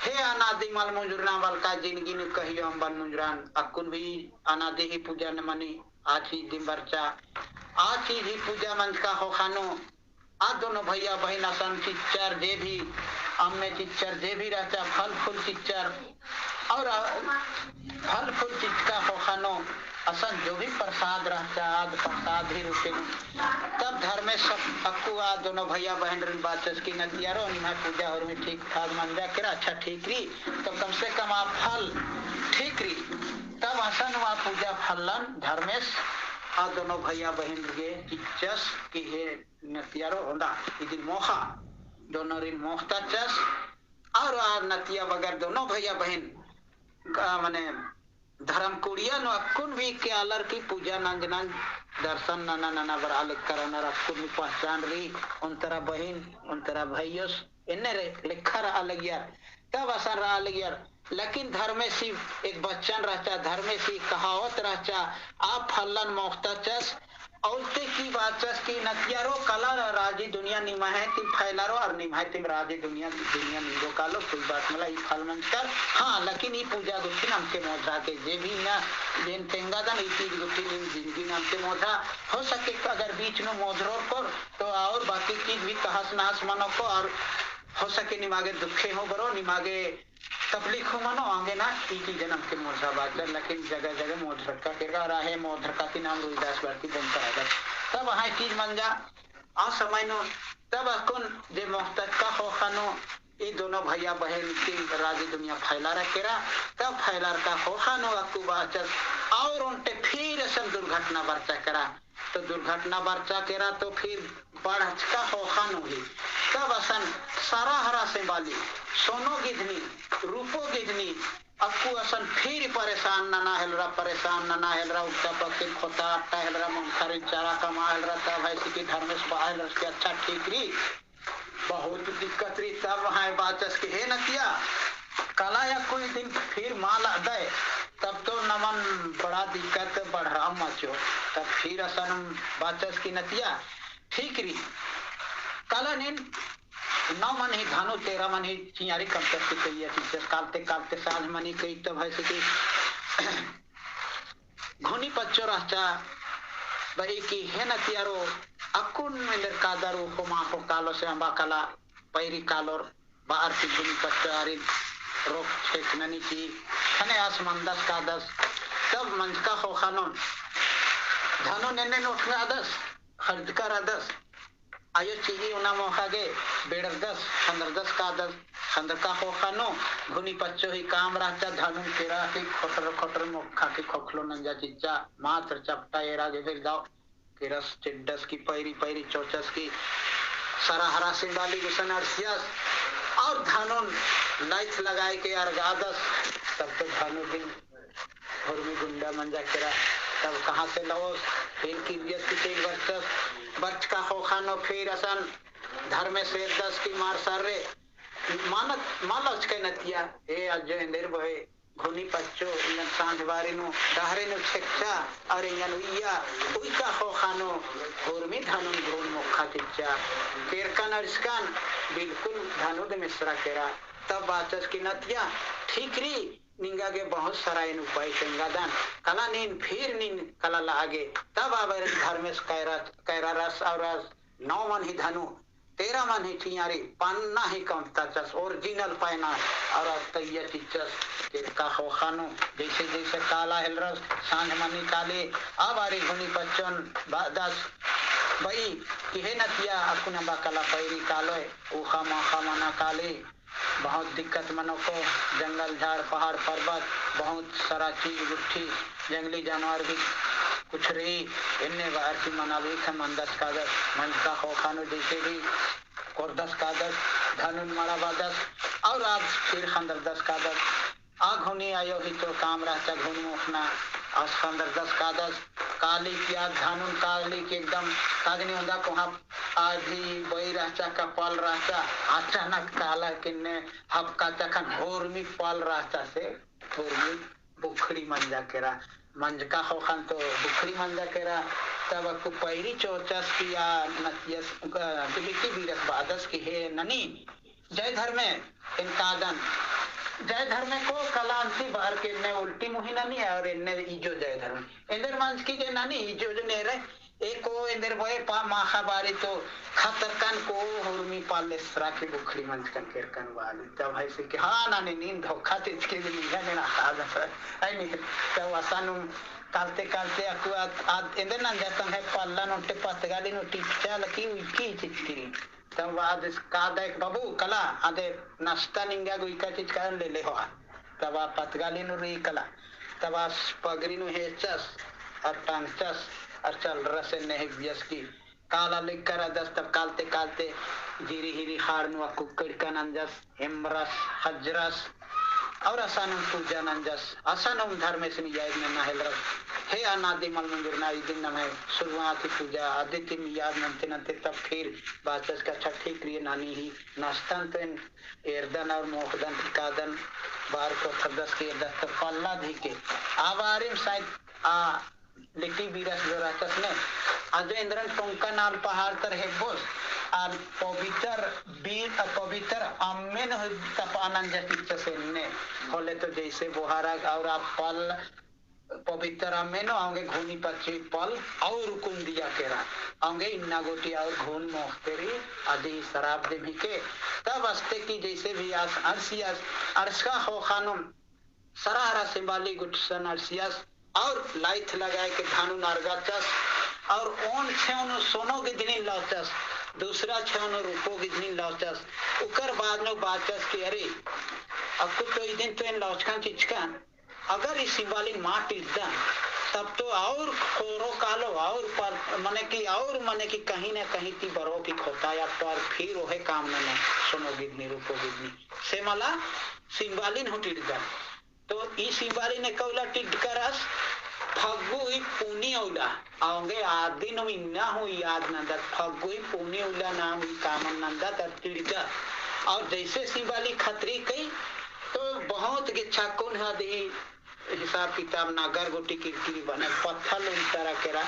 हे अनादि मल मुंजुरना बलका जिनगी नू कहियो अम्बन मुंजुरन, अक्कुन भी अनादि ही पूजन मनी, आ चीज दिम बरचा, आ चीज ही पूजा मंजका ख़ोख़ा नू आ दोनों भैया बहिन असन चिच्चर जे भी, अम्मे चिच्चर जे भी रहचा, फल फूल चिच्चर, और आ, फल फूल चिच्चका ख़ोख़ा नू असन जो भी प्रसाद रहचा, आद प्रसाद ही रूपे नू। तब धर्मेस अक्कु आ दोनों भैया बहिनरिन बाचस की नतियारो निम्है पूजा हुरमी ठीक ठाक मंजा केरा, अच्छा ठीक रई, तो कम से कम आ फल ठीक रई। तब असन आ पूजा फलन धर्मेस आ दोनों भैया बहिन गे चिच्चस की हे नतियारो ओन्दा, इदिन मोख़ा, दोनोरिन मोख़ताचस, और आ नतिया बगर दोनों भैया बहिन, का, मने, धर्म कुड़िया नू अक्कुन भी के आलर की पूजा नंज नंज दर्शन नना नना बरआ लेक्कर रअनर अक्कुन भी पहचान रई, ओन्तरा बहिन, ओन्तरा भैयोस, एन्ने रे-, लेखा रआ लगियर, तब असन रआ लगियर, लेकिन धर्मेसी एक बचन रहचा, धर्मेसी कहावत रहचा, आ फलन मोख़ताचस, औलते की बाचस की नतियारो कला राजी दुनिया निम्है तिम फैलारो और निम्है तिम राजी दुनिया, दुनिया निंगो कालो, कोई बात मला, ई फल मंजकर, हाँ, लेकिन ई पूजा गुट्ठिन अमके मोधरा के, जे भी ना, जेन तेंगादन, ई चीज गुट्ठिन जिंदगी नू अमके मोधरा, हो सके अगर बीच नू मोधरोर कोर, तो और बाकी चीज भी तहस नहस मनो को, और हो सके निमागे दुखे हो बरो, निमागे तकलीफ हूँ मनो, आंगे ना ई चीजन अमके मोधरा बाचर, लेकिन जगह जगह मोधरका केरका रहा है, मोधरका ती नाम रुइदास बरती बोलता रहता। तब हाँ चीज मंजा, आ समय नू, तब अक्कुन जे मोहतरका ख़ोख़ा नू ई दोनों भैया बहिन ती राजी दुनिया फैलारका केरा, तब फैलारका ख़ोख़ा नू अक्कु बाचस, और ओन्टे फिर असन दुर्घटना बरचा केरा। तो दुर्घटना बरचा केरा तो फिर बढ़चका ख़ोख़ा नू ही। तब असन सरा हरा से बाली, सोनो गिधनी, रूपो गिधनी, अक्कु असन फिर परेशान नना हेलरा, परेशान नना हेलरा, उल्टा पक्के खोता अट्टा हेलरा, मुंखरिन चारा कमा हेलरा, तब है सिकी धर्मेस बआ हेलरा कि अच्छा ठीक रई, बहुत दिक्कत रई। तब हाँ बाचस कि हे नतिया, कला या कोई दिन फिर माल अदय, तब तो नमन बड़ा दिक्कत बढ़रा मचो। तब फिर असन बाचस कि नतिया, ठीक रई, कला नीन नौ मन ही धनु, तेरह मन ही चिंयारी कमचस की तैया चिच्चस, कालते कालते साँझ मनी कई तब है सिकी घुनी पच्चो रहचा, बई कि हे नतियारो, अक्कुन एन्देर कादर उखो माखो कालो से अम्बा कला पैरी कालोर बअर की घुनी पच्चो आरिन रोक छेक ननी की खने आस मंदस कादस। तब मंजका ख़ोख़ा नू धनु नेने नोट में आदस, खरीदकर आदस। आयो चिगी उना मोख़ा गे बेड़रदस, खंदरदस कादस, खंदरका ख़ोख़ा नू घुनी पच्चो ही काम रहचा, धनुन केरा की खोटर खोटर मोख़ा की खोखलो नंजा चिच्चा, मात्र चपटा एरा गे भेल जाओ, केरस चिड्डस की पैरी पैरी चोचस की सरा हरा सिंडाली गुसन अड़सियस, और धनुन लाइथ लगाए के अरगादस, तब तो धनु दिन हुरमी गुंडा मंजा केरा, तब कहाँ से लओस, फिर किरियस की तेल बरचस, बरचका ख़ोख़ा नू फिर असन धर्मेस एरदस की मार सर्रे, मानत, मालच के नतिया, ए अज्जो एन्देर बहे, घुनी पच्चो, एंगन साँझ बारी नू, डहरे नू छेक्चा, और एंगन उइया, उइका ख़ोख़ा नू, हुरमी धनुन घुन मोख़ा चिच्चा, केरकन अड़सकन, बिल्कुल धनु दे मेसरा केरा, तब बाचस की नतिया, ठीक रई, निंगा गे बहुत सरा एन उपाय तेंगादन, कला नीन फिर नीन कला लआ गे, तब आबर धर्मेस कैरा, कैरा रस और रस नौ मन ही धनु, तेरह मन ही चिंयारी, पन्ना ही कमता चस, original पैना, और तैया चिच्चस, केरका ख़ोख़ा नू, जैसे जैसे काला हेलरस, साँझ मनी काली, आ बारी घुनी पच्चोन बअदस, बई, कि हे नतिया, अक्कुन अम्बा कला पैरी कालोय, उखा माखा मना काली, बहुत दिक्कत मनो को, जंगल, झाड़, पहाड़, पर्वत, बहुत सारा चीज गुट्ठी, जंगली जानवर भी कुछ रई, एन्ने बअर की मना भी थे मंदस कादस, मंजका ख़ोख़ा नू जैसे भी कोरदस कादस, धनुन मड़ाबादस, और आद फिर खंदरदस कादस। आ घुनी आयो ही तो काम रहचा घुन मोख़ना, आस खंदरदस कादस, काली की आद धनुन काली की एकदम कागनी उन्दा कोहाँ आधी बई रहचा का पल रहचा, अचानक काला किन्ने हबका तखन होरमी पल रहचा से, होरमी बुखड़ी मंजा केरा, मंजका ख़ोख़न तो बुखड़ी मंजा केरा, तब अक्कु पैरी चोचस की आ नतियस, अ, लिट्टी बीरस बअदस की हे ननी, जय धर्मे, एन कादन। जय धर्मे को कला अन्ती बअर के एन्ने उल्टी मुही ननी और एन्ने इजो जय धर्मे। एन्देर मंजकी गे ननी इजो जो नेरे, एको एन्देर बए पा माखा बारी तो खतरकन को हुरमी पाले सरा की बुखड़ी मंजकन केरकन बाली। तब है से कि हाँ ननी नीन धोखा चिच्चकी गे निंगा नेना कादन। है नी, तब असानुम कालते कालते अक्कु आद, आद एन्देर नंजतन है पल्ला नोटे पतगाली नोटी चाल की उइकी चिच्चकी। तब आद कादस बाबू कला, आदे नाश्ता निंगा गे उइका चिच्चकन ले ले होआ। तब आ पतगाली नू रई कला। तब आस पगरी नू हेचस, और टांगचस, और चलरस एन्ने हेबियस की। काला लेकर आदस तब कालते कालते जीरी हीरी खाड़ नू अक्कु कड़का नंजस, एम्बरस, खज्जरस, और असानुम पूजा नंजस, असानुम धर्मेसिन याद नना हेलरस। हे अनादि मल मुंजुरना इदिन नम्है शुरुआती पूजा, आदितिम याद नन्ते नन्ते तब फिर बाचस का अच्छा ठीक रई ननी ही नाश्तन तेन एरदन और मोख़दन ती कादन बार को थगस के एरदस तो पल्ला धिके। आ बारिम शायद आ लिट्टी बीरस जो रहचस ने, आ जो एन्देरन टोंका नाल पहाड़ तर हेब्बोस, आ पवित्र बीर, आ पवित्र अम्मेन हो तपा नंजा चिच्चस एन्ने, होले तो जैसे बोहारग और आ पल पवित्र अम्मे नू औंगे घूनी पच्ची पल और कुन दिया केरा। औंगे इन्ना गूटी और घून मोख़ते रई, अदी सराप दिम हिके। तब अस्ते कि जैसे भी आस अंड़सियस, अंड़सका ख़ोख़ा नू सरा हरा सिंबाली गुट्ठिन अंड़सियस और लाइथ लगाए के धानुन अरगाचस और ओन छेव नू सोनो गिदनीन लौचस, दूसरा छेव नू रूपो गिदनीन लौचस। उकर बाद नू बाचस कि अरे, अक्कु तो इदिन तो एन लौचकन चिचकन, अगर ई सिंबालिन मा टिड्डन, तब तो और कोरो कालो, और पर, मने कि और मने कि कहीं ना कहीं ती बरो की खोता या पर फिर ओहे काम नने सोनो गिदनी, रूपो गिदनी। से मला सिंबालिन हूँ टिड्डन। तो ई सिंबालिन एका उल्ला टिड्डकरस, फग्गु ही पुनी उल्ला, औंगे आदिन इन्ना हूँ याद नंदत, फग्गु ही पुनी उल्ला नाम ही कामन नंदत, अर टिड्डा। और जैसे सिंबाली खतरी कई, तो बहुत गेच्छा कुन हदी हिसाब किताब नागर गूटी किरकिरी बने, पत्थल उल्टरा केरा,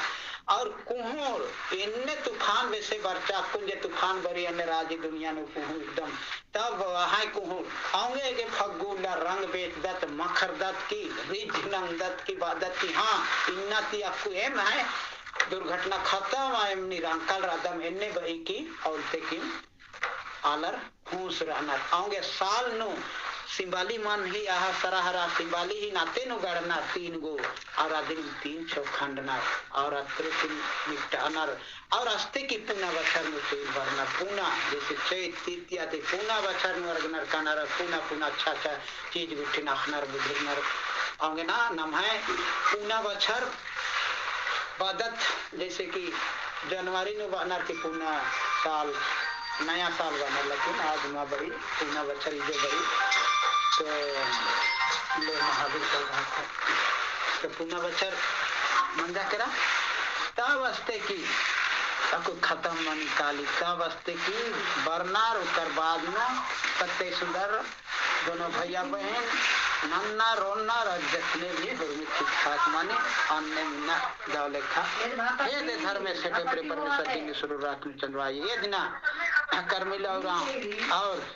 और कुहूर एन्ने तूफान बेसे बरचा कुन जे तूफान बरी अन्ने राजी दुनिया नू कुहूर एकदम तब अहै कुहूर औंगे गे फग्गु उल्ला रंग बेचदत, मखरदत की, रिझ नंगदत की, बादत की, हाँ, इन्ना ती अक्कु एम है, दुर्घटना खतम है, एम निरंकल रअदम, एन्ने बई की, औलते की आलर हूँस रअनर। औंगे साल नू सिंबाली मन ही अहा सरा हरा सिंबाली ही नाते नू गड़नर तीन गो, और अदिन तीन छो खंडनर, और अतरे तीन निपटअनर। और अस्ते की पूना बछर नू तेल बरनर, पूना, जैसे चैत, तृतीया ती पूना बछर नू अरगनर कानर, पूना, पूना अच्छा, अच्छा चीज गुट्ठिन अख़नर, बुझुरनर। औंगे ना, नम्है पूना बछर बअदत, जैसे कि जनवरी नू बअनर कि पूना साल, नया साल बअनर, लेकिन आज मा बरी, पूना बछर इजे बरी, तो ले महावीर का घाट है। तो पूना बछर मंजा केरा, तब अस्ते की अक्कु खतम मनी काली, तब अस्ते की बरनर, उकर बाद नू कत्ते सुंदर दोनों भैया बहिन नन्नर ओन्नर, अउर जतने भी हुरमी ठीक ठाक मनी, अन्ने मिन्ना दव लेखा। हे दे धर्मेस, हे दे प्रे परमेश्वर, दिन सुरु रात नू चंद्रमाई, ए दिना करमिला उराँव और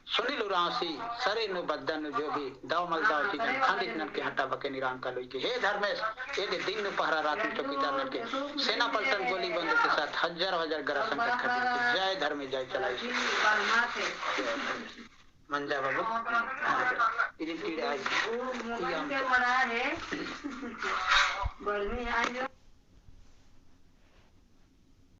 सुनील उराँवसी सरे नू बद्दन नू जो भी दव मल दव चीजन खंडित ननके हटा बके निरांकल हुई के। हे धर्मेस, ए दे दिन नू पहरा रात नू चौकीदार ननके सेना पलटन गोली बंदूक के साथ हजारों हजार गरा संकट खंडित के। जय धर्मेस, जय चलाइस। मंजा बाबू, इदी पीड़ा आई। ई हम तो।